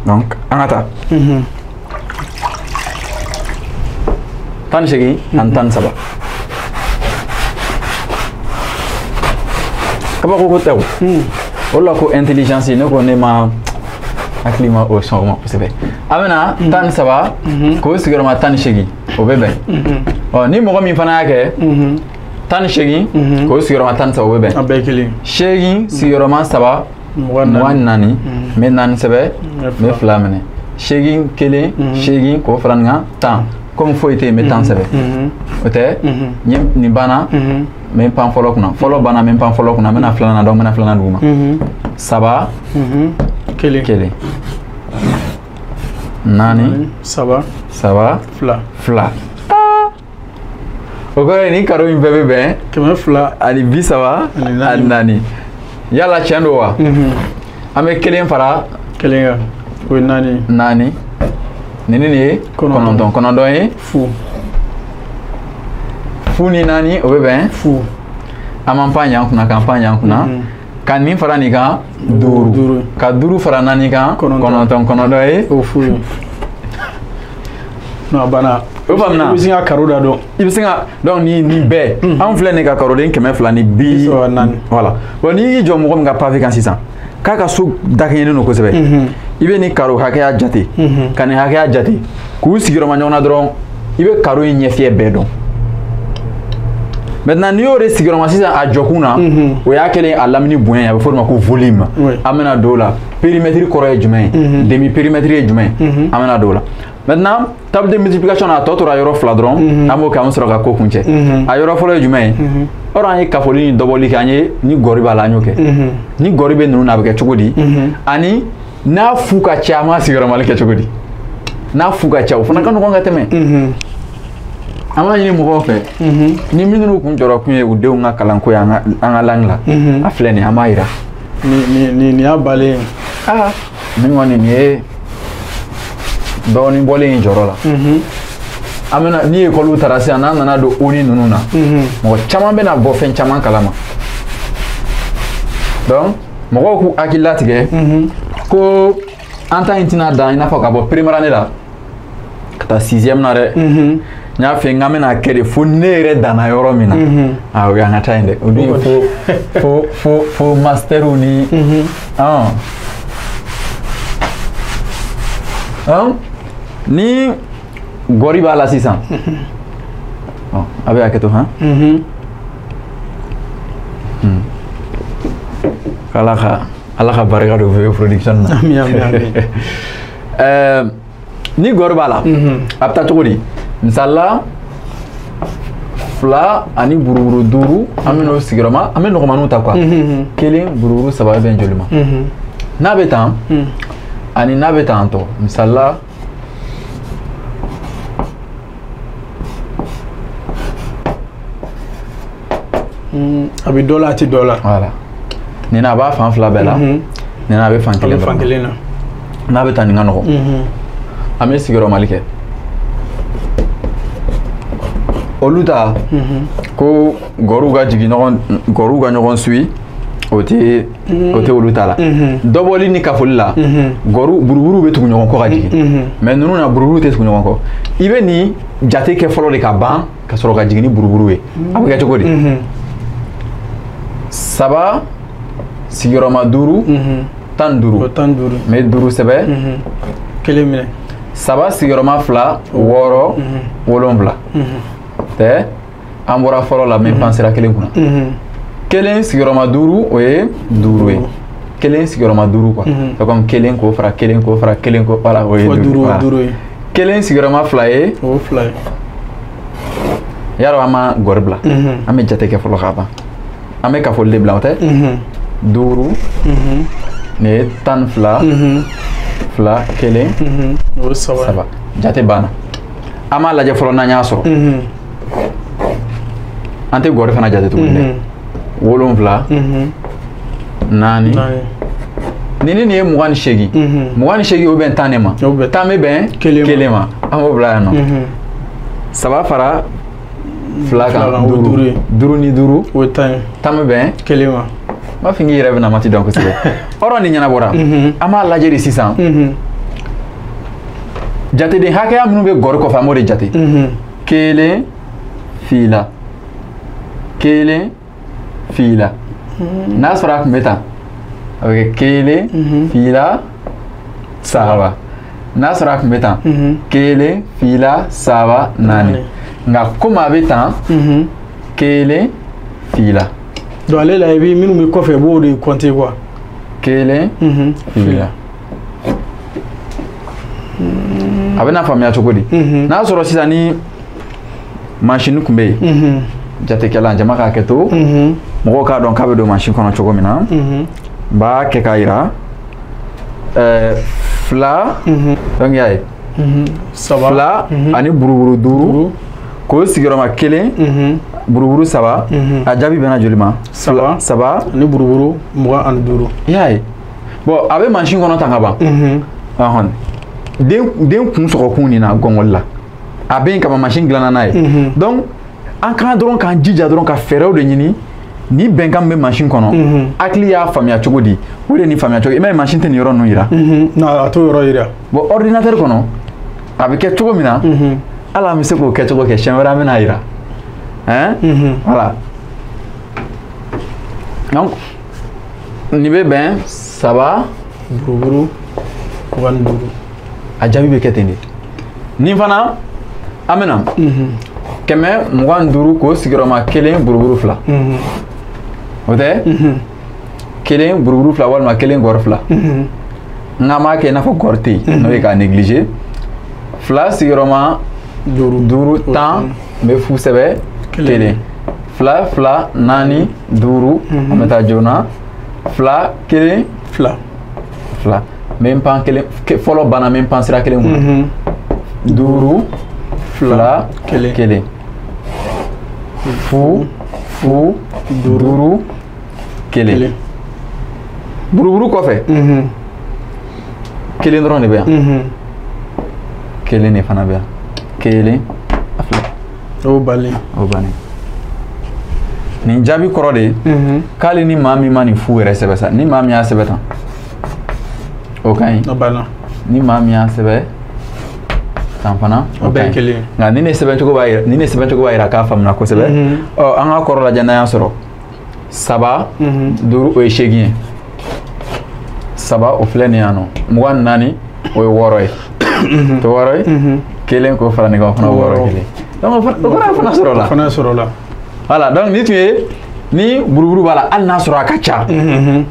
Donc an ka taa. 18 ani 13. Kabako ko tɛ o. O de la ko intelligence ne ko ne ma hakili ma o sɔn o ma kosɛbɛ. An bɛna 13 k'o sigiyɔrɔma 18 o bɛ bɛn. Ɔ ni mɔgɔ min fana y'a kɛ. 18 k'o sigiyɔrɔma 13 o bɛ bɛn. A bɛɛ kelen. 8 sigiyɔrɔma 3 24 n bɛ 4 sɛbɛn n bɛ 2 minɛ. 8 1 8 k'o fara nin kan 10 komi foyi tɛ yen n bɛ 10 sɛbɛn. O tɛ? Nin banna n bɛ pan fɔlɔ kunna. Fɔlɔ banna n bɛ pan fɔlɔ kunna n bɛna filanan na donc n bɛna filanan duguma. 3 1 1 4 3 3 2 2. O kɔrɔ ye nin karo in bɛɛ bɛ bɛn 234. Yala tiɲɛ don wa? An bɛ 1 fara 1 kan o ye 4. 4 nin ni nin ye 9. 9 ye fu. Fu ni 4 o bɛ bɛn fu. An m'an pan yan kunna k'an pan yan kunna. Ka nin fara nin kan 5. Ka 5 fara 4 kan 9. 9 ye o fu ye. Non a banna. O faamuna. I bɛ sin ka karo da dɔn. I bɛ sin ka donc nin bɛɛ. Anw filɛ nin ka karoden 234. Voilà. Bon n'i y'i jɔ mɔgɔ min ka pavé kan sisan k'a ka so dakɛɲɛnen don kosɛbɛ. I bɛ nin karo hakɛya jate. Ka nin hakɛya jate. K'u sigiyɔrɔma ɲɔgɔn na dɔrɔn i bɛ karo in ɲɛfiyɛ bɛɛ dɔn. Maintenant n'i y'o de sigiyɔrɔma sisan a jɔkun na, o y'a kɛlen a lamini bonya ye, a bɛ fɔ o de ma ko volume. An bɛna don o la. Périmètre kɔrɔ ye jumɛn ye? Demi périmètre ye jumɛn ye? An bɛna don o la. Maintenant table de multiplication na a tɔ tora yɔrɔ 2 dɔrɔn, an b'o kɛ an bɛ sɔrɔ ka ko kuncɛ. A yɔrɔ fɔlɔ ye jumɛn ye? Or an ye kafoli ni dɔbɔli kɛ, an ye ni gɔri b'a la an y'o kɛ. Ni gɔri bɛ ninnu na a bɛ kɛ cogo di? Ani n'a fu ka ca an b'a sigiyɔrɔmali kɛ cogo di? N'a fu ka ca o fana ka nɔgɔn ka tɛmɛ. An b'a ɲini mɔgɔw fɛ ni minnu kun jɔrɔ kun ye u denw ka kalanko ye an ka langue la, a filɛ nin ye an b'a yira. Nin y'a balen ye. Aa nin kɔni nin ye dɔɔnin bɔlen ye jɔyɔrɔ la. An bɛna ni ekɔliw taara sisan n'an nana don ONU ninnu na, mɔgɔ caman bɛna bɔ fɛn caman kalama. Donc mɔgɔw k'u hakili latigɛ ko An ta in tɛna dan i n'a fɔ ka bɔ première année la ka taa sixième na dɛ. N y'a f'i ye n k'an bɛna kɛ de fo ne yɛrɛ danna yɔrɔ min na. Ah o y'an ka taa yen dɛ. O dun ye fo masterw ni. Ni gɔri b'a la sisan. A bɛ hakɛ to han. Ala ka barika don VV production na. Ami ami ami. Ni gɔri b'a la. A bɛ taa cogo di? Misali la 2 ani buruburu 5 an bɛ n'o sigiyɔrɔma an bɛ nɔgɔmaniw ta quoi. 1 buruburu 3 bɛ bɛn joli ma? N'a bɛ tan ani n'a bɛ tan tɔ misali la a bɛ dɔ la a tɛ dɔ la. Voilà. Nin a b'a fan 2 bɛɛ la. Nin a bɛ fan kelen dɔrɔn. Fan kelen na. N'a bɛ taa nin ka nɔgɔn. An bɛ sigiyɔrɔmali kɛ. Olu ta ko gɔriw ka jigin ɲɔgɔn gɔriw ka ɲɔgɔn suit o tɛ olu ta la. Dɔbɔli ni kafoli la gɔriw buruburu bɛ tugu ɲɔgɔn kɔ ka jigin. Mais ninnu na buruburu tɛ tugu ɲɔgɔn kɔ. I bɛ nin jate kɛ fɔlɔ de ka ban ka sɔrɔ ka jigin ni buruburu ye. A bɛ kɛ cogo di? 3 sigiyɔrɔma 5 15. 15. N bɛ 5 sɛbɛn. 1 minɛ. 3 sigiyɔrɔma 2 6 7. Tɛ an bɔra fɔlɔ la n bɛ pan sira kelen kunna. 1 sigiyɔrɔma 5 o ye 5 ye. 1 sigiyɔrɔma 5 quoi. C'est comme 1 k'o fara 1 k'o fara 1 k'o voilà o ye 5 ye. 1 sigiyɔrɔma 2 ye. O 2 ye. Yarɔ an ma gɔri bila. An bɛ jate kɛ fɔlɔ k'a ban. An bɛ kafoli de bila o tɛ? 5 nin ye 12 2 1 o ye 3. Jate banna. An b'a lajɛ fɔlɔ n'an y'a sɔrɔ. An tɛ gɔri fana jate tuguni dɛ. 7 4 nin ye 28. 28 o bɛn 10 de ma. 10 bɛ bɛn 1 ma. An b'o bila yan nɔ. 3 fara 2 kan 5. 5 ni 5 o ye 10 ye. 10 bɛ bɛn 1 ma. N b'a fɔ k'i yɛrɛ bɛna mati dɔn kosɛbɛ. Ɔrɔ nin ɲɛnabɔra. An b'a lajɛ de sisan. Jateden hakɛya minnu bɛ gɔri kɔfɛ an b'o de jate. 1 2 1 2. N'a sɔrɔ a tun bɛ tan a bɛ kɛ 1 2 3. N'a sɔrɔ a tun bɛ tan 1 2 3 4. Nka komi a bɛ tan 1 2. Donc ale la i bɛ minnu bɛ kɔfɛ i b'o de compter quoi. 1 2. A bɛna faamuya cogo di? N'a sɔrɔ sisan ni mansin tun bɛ yen. Jatekɛla jama k'a kɛ to mɔgɔw k'a dɔn k'a bɛ don mansin kɔnɔ cogo min na. N b'a kɛ k'a yira 2 donc i y'a ye 2 ani buruburu 5 k'o sigiyɔrɔma 1 buruburu 3 a jaabi bɛnna joli ma? 3 3 ani buruburu 25. I y'a ye bon a bɛ mansin kɔnɔ tan ka ban. Den kun sɔgɔkun nin na gɔngɔli la a bɛ yen kaba mansin dilanna n'a ye. Donc an kan dɔrɔn k'an jija dɔrɔn ka fɛɛrɛw de ɲini ni bɛnkan min bɛ mansin kɔnɔ. Hakili y'a faamuya cogo di? O de ye nin faamuya cogo. I m'a ye mansin tɛ nin yɔrɔ ninnu yira. Non a t'o yɔrɔ yira. Bon ordinateur kɔnɔ a bɛ kɛ cogo min na hali an bɛ se k'o kɛcogo kɛ siɲɛ wɛrɛ an bɛna yira. Hein? Voilà. Donc nin bɛ bɛn 3 buruburu 25. A jaabi bɛ kɛ ten de. Nin fana an bɛ na 125 k'o sigiyɔrɔma 1 buruburu 2. O tɛ? 1 buruburu 2 walima 1 gɔri 2. N'an m'a kɛ i n'a fɔ gɔri tɛ yen n'o ye k'a négliger. 2 sigiyɔrɔma 5 10 n bɛ fu sɛbɛn 1. 2 2 4 5 an bɛ taa joona. 2 1 2 2. N bɛ n pan 1 fɔlɔ banna n bɛ n pan sira kelen kunna. 5 2 1. 0 0 5 1. Buruburu kɔfɛ 1 dɔrɔn de bɛ yan. 1 de fana bɛ yan. 1 a filɛ. O bannen. O bannen. Nin jaabi kɔrɔ de ye k'ale ni maa min ma nin fu yɛrɛ sɛbɛn sa ni maa min y'a sɛbɛn tan o ka ɲi. A banna. Ni maa min y'a sɛbɛn tan fana o bɛɛ ye kelen. Nka ni ne sɛbɛncogo b'a yira, ni ne sɛbɛncogo b'a yira k'a faamuna kosɛbɛ. Ɔ an ka kɔrɔ lajɛ n'an y'a sɔrɔ 3 5 o ye 8 ye. 3 o filɛ nin yan nɔ, 24 o ye 6 ye. To 6 ye. 1 k'o fara nin kan o fana 6 kelen. Donc o kɔrɔ fana sɔrɔ la. O fana sɔrɔ la. Voilà, donc ni tun ye ni buruburu b'a la hali n'a sɔrɔ a ka ca,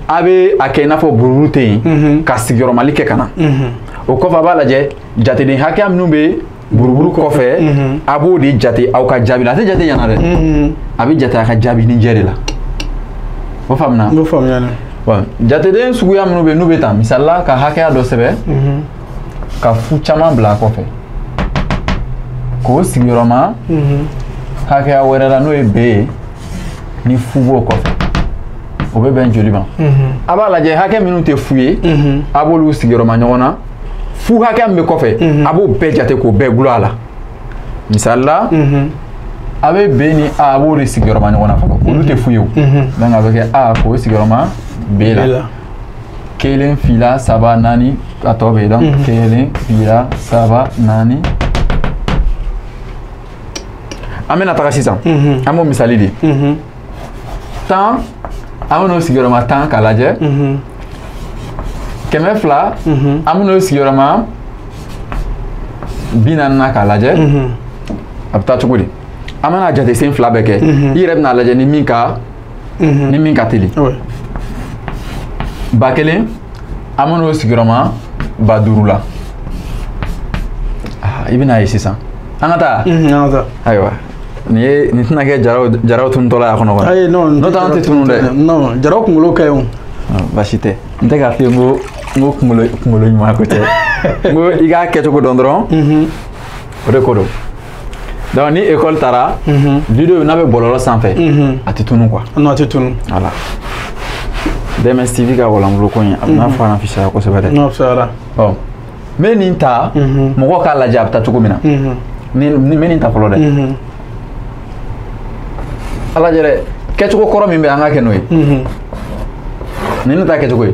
a bɛ a kɛ i n'a fɔ buruburu tɛ yen ka sigiyɔrɔmali kɛ ka na. O kɔfɛ a b'a lajɛ jateden hakɛya minnu bɛ buruburu kɔfɛ, a b'o de jate aw ka jaabi la. A tɛ jate ɲana dɛ, a bɛ jate a ka jaabi ni jɛ de la. O faamuna? N'o faamuyana. Bon, jateden suguya minnu bɛ yen n'u bɛ ta, misali la ka hakɛya dɔ sɛbɛn ka fu caman bila a kɔfɛ k'o sigiyɔrɔma hakɛya wɛrɛ la n'o ye B ye ni fu b'o kɔfɛ, o bɛ bɛn joli ma? A b'a lajɛ hakɛ minnu tɛ fu ye, a b'olu sigiyɔrɔma ɲɔgɔn na. Fu hakɛ min bɛ kɔfɛ, a b'o bɛɛ jate k'o bɛɛ gulon a la. Misali la, a bɛ B ni A, a b'o de sigiyɔrɔma ɲɔgɔn na fɔlɔ, olu tɛ fu ye o. Donc a bɛ kɛ A k'o sigiyɔrɔma B la. 1 2 3 4 a tɔ bɛ yen. Donc 1 2 3 4. An bɛna taga sisan, an b'o misali di. 10, an bɛn'o sigiyɔrɔma 10 k'a lajɛ. 200, an bɛn'o sigiyɔrɔma 40 na k'a lajɛ. A bɛ taa cogo di? An bɛna jate sen 2 bɛɛ kɛ. I yɛrɛ bɛna lajɛ ni min ka ni min ka teli. 1000, an bɛn'o sigiyɔrɔma 5000 la. I bɛna ye sisan. An ka taa? An ka taa. Ayiwa. Nin ye nin tɛna kɛ jaraw tunutɔla y'a kɔnɔ kɔni. Ayi non, n'o tɛ an tɛ tunu dɛ. Non, jaraw kunkolo ka ɲi o. Baasi tɛ. N tɛ k'a f'i ye n ko kunkolo ɲuman ko tɛ. N ko i k'a kɛcogo dɔn dɔrɔn. O de ko don. Donc ni école taara, vidéo n'a bɛ bɔlɔlɔ sanfɛ, a tɛ tunu quoi. Non, a tɛ tunu. Voilà. DMS TV ka walanbolo ko in a bɛna fɔ an fisaya kosɛbɛ dɛ. Non, fisayara. Ɔ n bɛ nin ta, mɔgɔw k'a lajɛ a bɛ taa cogo min na. Ni n bɛ nin ta fɔlɔ dɛ. A lajɛ dɛ, kɛcogo kɔrɔ min bɛ an ka kɛ n'o ye. Nin ne ta kɛcogo ye.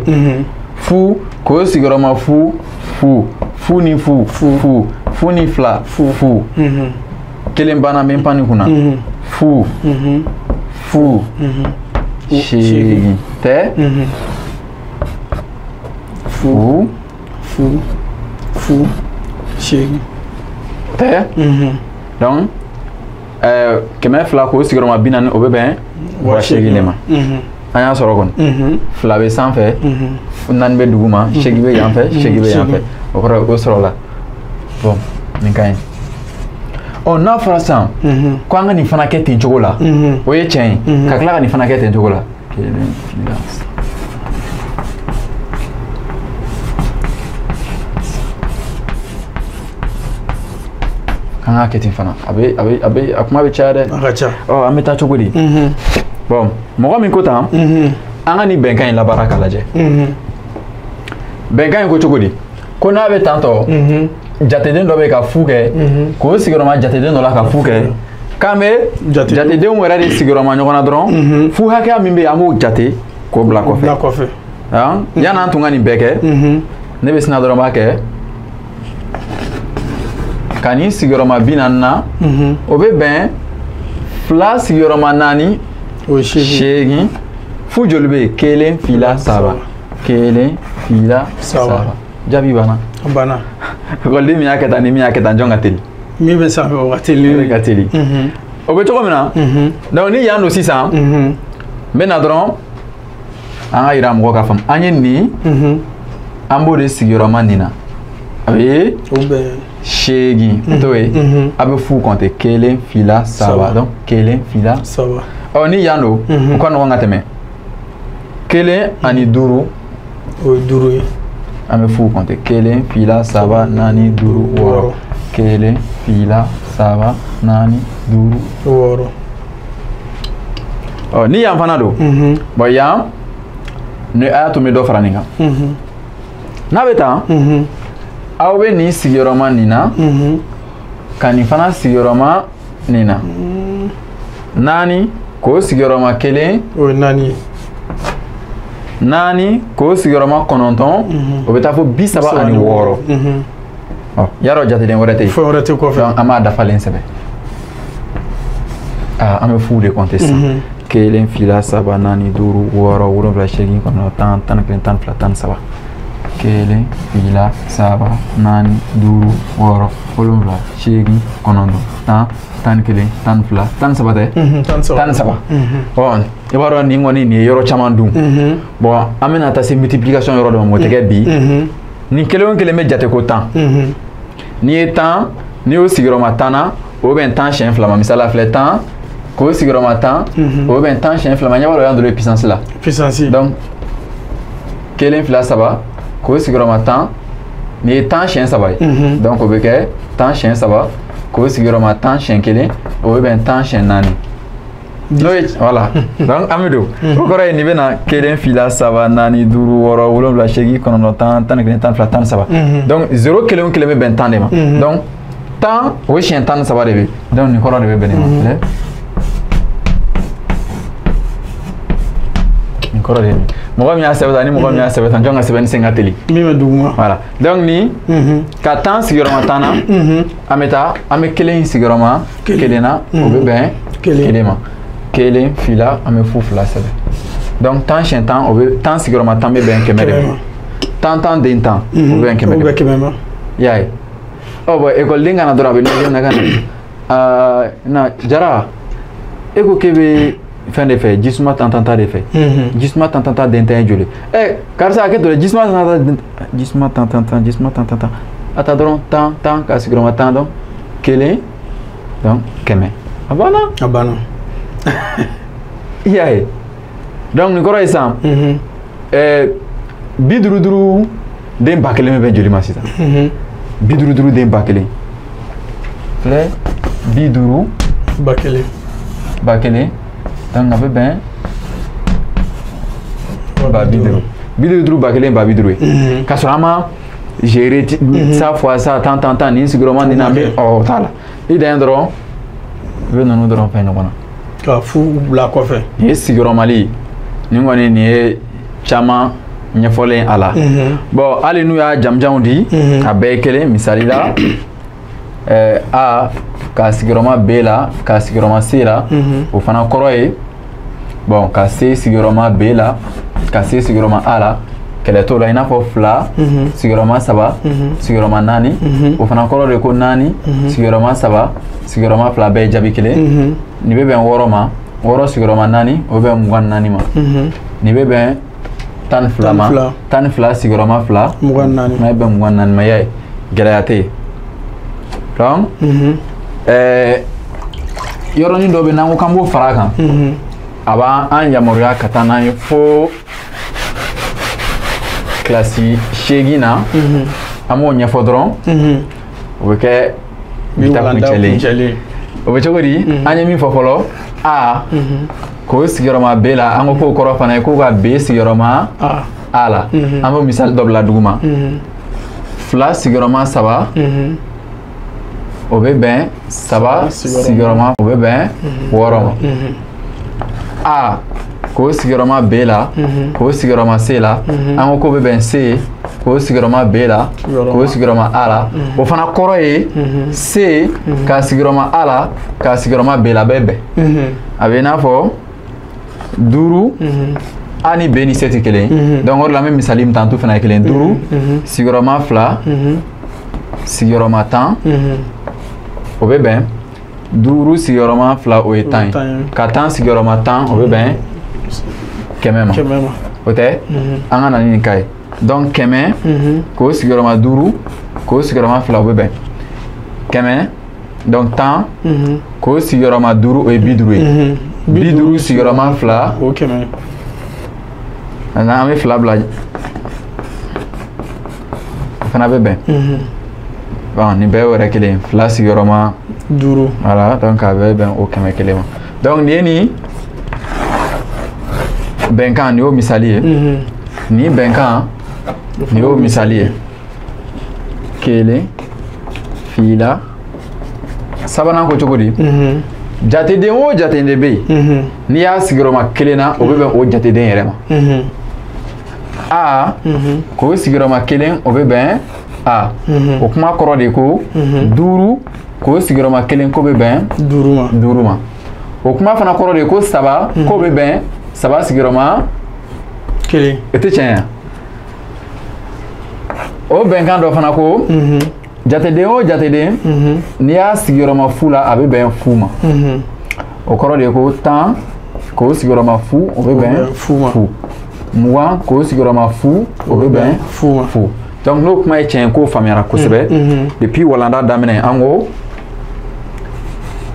Fu k'o sigiyɔrɔma fu fu fu ni fu fu fu ni 2 fu fu. 1 banna n bɛ n pan nin kunna. Fu fu 8 tɛ. Fu fu fu 8 tɛ. Donc 200 k'o sigiyɔrɔma 40, o bɛ bɛn 8000 de ma. An y'a sɔrɔ kɔni. 2 bɛ sanfɛ, 4 bɛ duguma, 8 bɛ yan fɛ, 8 bɛ yan fɛ. O kɔrɔ o sɔrɔla. Bon, nin ka ɲi. Ɔ n'a fɔra sisan ko an ka nin fana kɛ ten cogo la, o ye tiɲɛ ye. Ka tila ka nin fana kɛ ten cogo la. 1 2. An k'a kɛ ten fana, a bɛ a kuma bɛ caya dɛ. A ka ca. Ɔ an bɛ taa cogo di? Bon, mɔgɔ min ko tan, an ka nin bɛnkan in labaara k'a lajɛ. Bɛnkan in ko cogo di? Ko n'a bɛ tan tɔ, jateden dɔ bɛ ka fu kɛ, k'o sigiyɔrɔma jateden dɔ la ka fu kɛ, k'an bɛ jatedenw yɛrɛ de sigiyɔrɔma ɲɔgɔn na dɔrɔn, fu hakɛya min bɛ yen an b'o jate k'o bila kɔfɛ. Bila kɔfɛ. Yan'an tun ka nin bɛɛ kɛ, ne bɛ sina dɔrɔn b'a kɛ. Ka nin sigiyɔrɔma 40 na, o bɛ bɛn 2 sigiyɔrɔma 4, o ye 8. Fu joli bɛ yen? 1 2 3. 1 2 3. Jaabi banna. A banna. Ekɔliden min y'a kɛ tan ni min y'a kɛ tan, jɔn ka teli? Min bɛ sanfɛ o ka teli. O de ka teli. O bɛ cogo min na, donc ni yan don sisan, n bɛ na dɔrɔn an ka yira mɔgɔw ka faamu. An ye nin, an b'o de sigiyɔrɔma nin na. A bɛ 8, o t'o ye. A bɛ fu compter 1 2 3. Donc 1 2 3. Ɔ ni yan don, o ka nɔgɔn ka tɛmɛ. 1 ani 5. O ye 5 ye. An bɛ fu compter 1 2 3 4 5 6. 1 2 3 4 5 6. Ɔ ni yan fana don, bon yan ni a y'a to n bɛ dɔ fara nin kan. N'a bɛ tan, aw bɛ nin sigiyɔrɔma nin na, ka nin fana sigiyɔrɔma nin na. 4 k'o sigiyɔrɔma 1. O ye 4 ye. 4 k'o sigiyɔrɔma 9 o bɛ taa fo 36. Ɔ yarɔ jateden wɛrɛ tɛ yen. Fɛn wɛrɛ tɛ kɔfɛ. Donc an b'a dafalen sɛbɛn. Aa an bɛ fu de compter sisan. 1 2 3 4 5 6 7 8 9 10 11 12 13. 1 2 3 4 5 6 7 8 9 10 11 12 13 tɛ? 13. Ɔ i b'a dɔn nin kɔni nin ye yɔrɔ caman dun. Bon an bɛna taa se multiplication yɔrɔ dɔ ma o tɛ kɛ bi. Nin kelen o kelen bɛ jate ko 10. N'i ye 10 n'i y'o sigiyɔrɔma 10 na o bɛ bɛn 10 siɲɛ 2 ma. Misali la filɛ 10 k'o sigiyɔrɔma 10 o bɛ bɛn 10 siɲɛ 2 ma. Ɲɛ b'a dɔn o y'an donna puissance la. Puissance. Donc 1 2 3 k'o sigiyɔrɔma 10 nin ye 10 siɲɛ 3 ye. Donc o bɛ kɛ 10 siɲɛ 3 k'o sigiyɔrɔma 10 siɲɛ 1 o bɛ bɛn 10 siɲɛ 4. N'o ye voilà donc an bɛ don o kɔrɔ ye nin bɛ na 1 2 3 4 5 6 7 8 9 10 11 12 13. Donc 0 kelen o kelen bɛ bɛn 10 de ma. Donc 10 o siɲɛ 13 de bɛ. Donc nin kɔrɔ de bɛ bɛn nin ma. Nin kɔrɔ de ye nin. Mɔgɔ min y'a sɛbɛn tan ni mɔgɔ min y'a sɛbɛn tan jɔn ka sɛbɛnni sen ka teli. Min bɛ duguma. Voilà donc nin ka 10 sigiyɔrɔma 10 na an bɛ taa an bɛ 1 sigiyɔrɔma 1 na o bɛ bɛn 1 ma. 1 2 an bɛ fu 2 sɛbɛn. Donc 10 siɲɛ 10 o bɛ 10 sigiyɔrɔma 10 bɛ bɛn 100 de ma. 10 10 den 10 o bɛ bɛn 100 de ma. I y'a ye. Ɔ bon ekɔliden ka na dɔrɔn a bɛ lajɛ na ka na na Jara e ko k'e bɛ fɛn de fɛ jisuma 10 10 10 de fɛ. Jisuma 10 10 10 den 10 ye joli? Ɛ karisa hakɛ to dɛ jisuma 10 10 10 jisuma 10 10 10 jisuma 10 10 10 a ta dɔrɔn 10 10 ka sigiyɔrɔma 10 dɔn 1 donc 100. A banna. A banna. I y'a ye. Donc nin kɔrɔ ye sisan 55 den 1000 bɛ bɛn joli ma sisan? 55 den 1000 filɛ 50 1000 1000 donc a bɛ bɛn 50 55 1000 50 ye. K'a sɔrɔ an ma gérer ça fois ça tan tan tan nin sigiyɔrɔma nin na an bɛ ɔ o t'a la. I dan ye dɔrɔn i bɛ ninnu dɔrɔn fɛn ɲɔgɔn na. Ka fu bila kɔfɛ. Nin ye sigiyɔrɔmali nin kɔni nin ye caman ɲɛfɔlen a la. Bon hali n'u y'a jamujanw di a bɛɛ ye kelen. Misali la A ka sigiyɔrɔma B la ka sigiyɔrɔma C la o fana kɔrɔ ye bon ka C sigiyɔrɔma B la ka C sigiyɔrɔma A la kɛlɛ t'o la. I n'a fɔ 2 sigiyɔrɔma 3 sigiyɔrɔma 4 o fana kɔrɔ de ko 4 sigiyɔrɔma 3 sigiyɔrɔma 2 bɛɛ ye jaabi kelen. Nin bɛ bɛn 6 ma. 6 sigiyɔrɔma 4 o bɛ bɛn 24 ma. Nin bɛ bɛn 12 ma. 12 sigiyɔrɔma 2 24 n'a bɛ bɛn 24 ma. I y'a ye gɛlɛya tɛ yen. Donc yɔrɔnin dɔ bɛ yen n'an ko k'an b'o fara a kan a b'an yamaruya ka taa n'an ye fo kilasi 8 na. An b'o ɲɛfɔ dɔrɔn o bɛ kɛ bi ta kuncɛlen ye. O bɛ cogo di? An ye min fɔ fɔlɔ A k'o sigiyɔrɔma B la an ko k'o kɔrɔ fana ye k'o ka B sigiyɔrɔma A la. An b'o misali dɔ bila duguma. 2 sigiyɔrɔma 3 o bɛ bɛn 3 sigiyɔrɔma o bɛ bɛn 6 ma. A k'o sigiyɔrɔma B la k'o sigiyɔrɔma C la an ko k'o bɛ bɛn C k'o sigiyɔrɔma B la k'o sigiyɔrɔma A la. O fana kɔrɔ ye C ka sigiyɔrɔma A la ka sigiyɔrɔma B la bɛɛ bɛn. A bɛ i n'a fɔ 5 A ni B ni C tɛ kelen ye. Donc o de la an bɛ misali min ta an t'u fana ye kelen. 5 sigiyɔrɔma 2 sigiyɔrɔma 10 o bɛ bɛn 5 sigiyɔrɔma 2 o ye 10 ye. Ka 10 sigiyɔrɔma 10 o bɛ bɛn 100 ma. O tɛ? An ka na ni nin ka ye. Donc 100 k'o sigiyɔrɔma 5 k'o sigiyɔrɔma 2 o bɛ bɛn 100. Donc 10 k'o sigiyɔrɔma 5 o ye 50 ye. 50 sigiyɔrɔma 2 o 100. An bɛ 2 bila o fana bɛ bɛn. Bon nin bɛɛ y'o yɛrɛ kelen ye. 2 sigiyɔrɔma 5. Voilà donc a bɛ bɛn o 100 ma. Donc nin ye nin bɛnkan nin y'o misali ye. Nin bɛnkan nin y'o misali ye. 1 2 sabanan ko cogo di? Jateden o jateden bɛ yen n'i y'a sigiyɔrɔma 1 na o bɛ bɛn o jateden yɛrɛ ma. A k'o sigiyɔrɔma kelen o bɛ bɛn A. O kuma kɔrɔ de ko 5 k'o sigiyɔrɔma kelen k'o bɛ bɛn 5 ma. 5 ma. O kuma fana kɔrɔ de ko 3 k'o bɛ bɛn 3 sigiyɔrɔma 1. O tɛ tiɲɛ ye. O bɛnkan dɔ fana ko jateden o jateden n'i y'a sigiyɔrɔma fu la a bɛ bɛn fu ma. O kɔrɔ de ko 10 k'o sigiyɔrɔma fu o bɛ bɛn fu ma. 20 k'o sigiyɔrɔma fu o bɛ bɛn fu ma. Fu. Donc n'o kuma ye tiɲɛ ye k'o faamuyara kosɛbɛ. Depuis walanda daminɛ an ko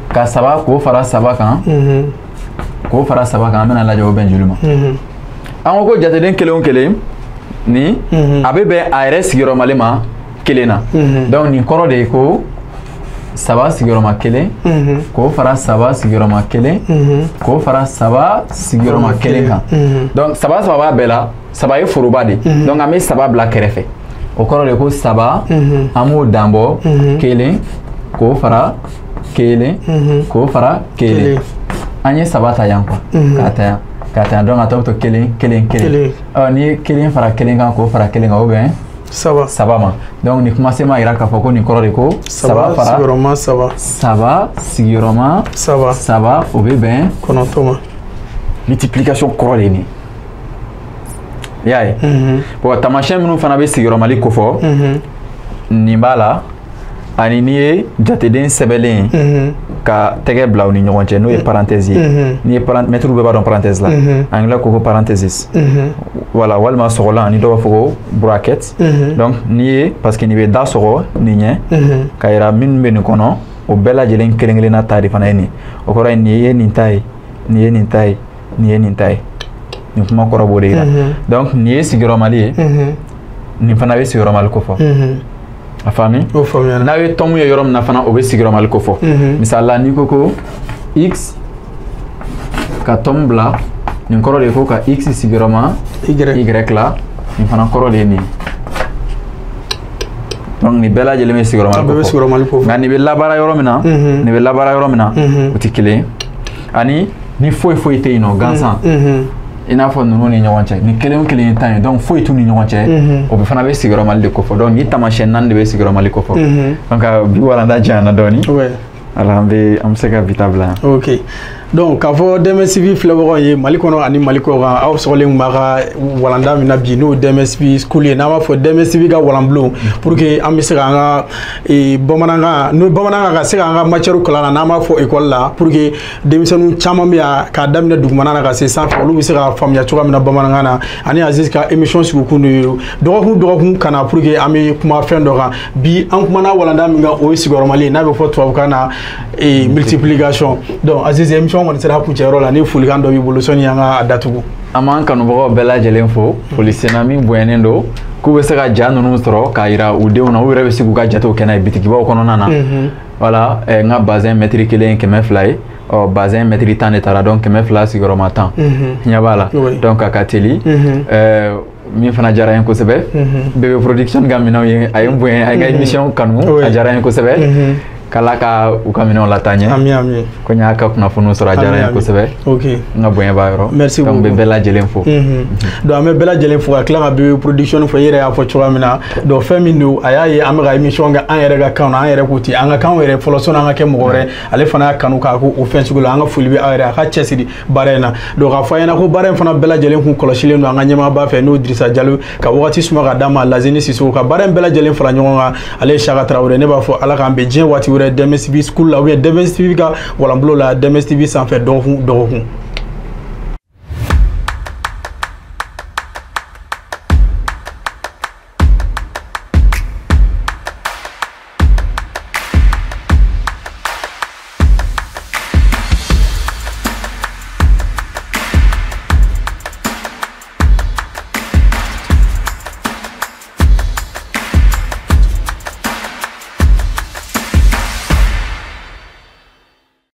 ka 3 k'o fara 3 kan. K'o fara 3 kan an bɛna lajɛ o bɛn joli ma. An ko jateden kelen o kelen ni a bɛ bɛn a yɛrɛ sigiyɔrɔmalen ma 1 na. Donc nin kɔrɔ de ye ko 3 sigiyɔrɔma 1 k'o fara 3 sigiyɔrɔma 1 k'o fara 3 sigiyɔrɔma 1 kan. Donc 3 3 b'a bɛɛ la, 3 ye foroba de. Donc an bɛ 3 bila kɛrɛfɛ. O kɔrɔ de ko 3 an b'o danbɔ 1 k'o fara 1 k'o fara 1. An ye 3 ta yan quoi. K'a ta yan. K'a ta yan donc a tɔ bɛ to 1 1 1. Ɔ n'i ye 1 fara 1 kan k'o fara 1 kan o bɛn 3 ma. Donc nin kumasen b'a jira k'a fɔ ko nin kɔrɔ de ko 3 fara sigiyɔrɔma 3 3 sigiyɔrɔma 3 o bɛ bɛn 9 ma. Multiplication kɔrɔ de ye nin. I y'a ye. Bon taamasiyɛn minnu fana bɛ sigiyɔrɔmali kofɔ nin b'a la ani n'i ye jateden sɛbɛnlen ye ka tɛgɛ bila u ni ɲɔgɔn cɛ n'o ye parenthèse ye. N'i ye mɛtiriw bɛɛ b'a dɔn parenthèse la. Anglais ko parenthesis. Voilà walima sɔgɔlan ni dɔw b'a fɔ ko bracket. Donc n'i ye parce que nin bɛ da sɔgɔ nin ɲɛ ka yira minnu bɛ nin kɔnɔ o bɛɛ lajɛlen kelen kelenna ta de fana ye nin. O kɔrɔ ye nin ye nin ta ye, nin ye nin ta ye, nin ye nin ta ye. Nin kuma kɔrɔ b'o de yira. Donc nin ye sigiyɔrɔmali ye, nin fana bɛ sigiyɔrɔmali kofɔ. A faamu? O faamuyara. N'a ye tɔmu ye yɔrɔ min na fana o bɛ sigiyɔrɔmali kofɔ. Misali la n'i ko ko x ka tɔmu bila nin kɔrɔ de ye ko ka x sigiyɔrɔma y la nin fana kɔrɔ de ye nin ye. Donc nin bɛɛ lajɛlen bɛ sigiyɔrɔmali kofɔ. Nka nin bɛ labaara yɔrɔ min na, nin bɛ labaara yɔrɔ min na o tɛ kelen ye. Ani ni foyi foyi tɛ yen nɔ gansan. I n'a fɔ ninnu ni ɲɔgɔn cɛ ni kelen o kelen ye 10 ye donc foyi t'u ni ɲɔgɔn cɛ o fana bɛ sigiyɔrɔmali de kofɔ. Donc ni taamasiyɛn 4 de bɛ sigiyɔrɔmali kofɔ. Donc bi walanda janyana dɔɔni. Ala an bɛ se ka bi ta bila yan. Ok donc k'a fɔ Dɛmɛ TV filɛbagaw ye Mali kɔnɔ ani Mali kɔkan aw sɔgɔlen tun b'a ka walanda min na bi n'o Dɛmɛ TV school ye n'an b'a fɔ Dɛmɛ TV ka walanbulon pour que an bɛ se k'an ka bamanankan n'o bamanankan ka se k'an ka matière kalan na n'an b'a fɔ école la pour que denmisɛnnin caman bɛ yan k'a daminɛ dugumana na ka se sanfɛ olu bɛ se ka faamuya cogoya min na bamanankan na ani Aziz ka émission sigikun de ye dɔgɔkun dɔgɔkun ka na pour que an bɛ kuma fɛn dɔ kan bi an kumana walanda min kan o ye sigiyɔrɔmali ye n'a bɛ fɔ tubabukan na multiplication. Donc Aziz émission kɔni sera kuncɛyɔrɔ la ni folikan dɔ b'i bolo sɔnni an ka datugu. An b'an kanubagaw bɛɛ lajɛlen fo foli senna min bonyanen don k'u bɛ se ka ja ninnu sɔrɔ k'a yira u denw na u yɛrɛ bɛ se k'u ka jatew kɛ n'a ye bitikibaw kɔnɔna na. Voilà n ka bazɛn mɛtiri 1 200 ye ɔ bazɛn mɛtiri 10 de taara donc 200 sigiyɔrɔma 10. Ɲɛ b'a la donc a ka teli. Min fana diyara n ye kosɛbɛ Bébé Production ka minɛnw ye a ye n bonya a ye n ka émission kanu a diyara n ye kosɛbɛ. K'Ala ka u ka minɛnw lataa ɲɛ. Ami ami. Ko n y'a ka kunnafoniw sɔrɔ a diyara n ye kosɛbɛ. Ok. N ka bonya b'a yɔrɔ. Merci beaucoup. Donc n bɛ bɛɛ lajɛlen fo. Donc an bɛ bɛɛ lajɛlen fo ka tila ka Bébé Production fo i yɛrɛ y'a fɔ cogoya min na. Donc fɛn min don a y'a ye an bɛ ka émission kɛ an yɛrɛ ka kan na an yɛrɛ ko ten an ka kan yɛrɛ fɔlɔ sɔnni an ka kɛ mɔgɔ wɛrɛ ale fana y'a kanu k'a ko o fɛn sugu la an ka foli bɛ aw yɛrɛ a ka cɛsiri baara in na. Donc k'a fɔ a ɲɛna ko baara in fana bɛɛ lajɛlen kun kɔlɔsilen don an ka ɲɛmaaba fɛ n'o Dirisa Jalo ka wagati suma ka d'a ma Lazini Sisoko ka baara in bɛɛ lajɛlen fara ɲɔgɔn kan ale ye Saka Tarawele ne b'a fɔ Ala k'an bɛn diɲɛ waati wɛrɛ Dɛmɛ TV school la ou bien Dɛmɛ TV ka walanbulon la Dɛmɛ TV sanfɛ dɔgɔkun dɔgɔkun.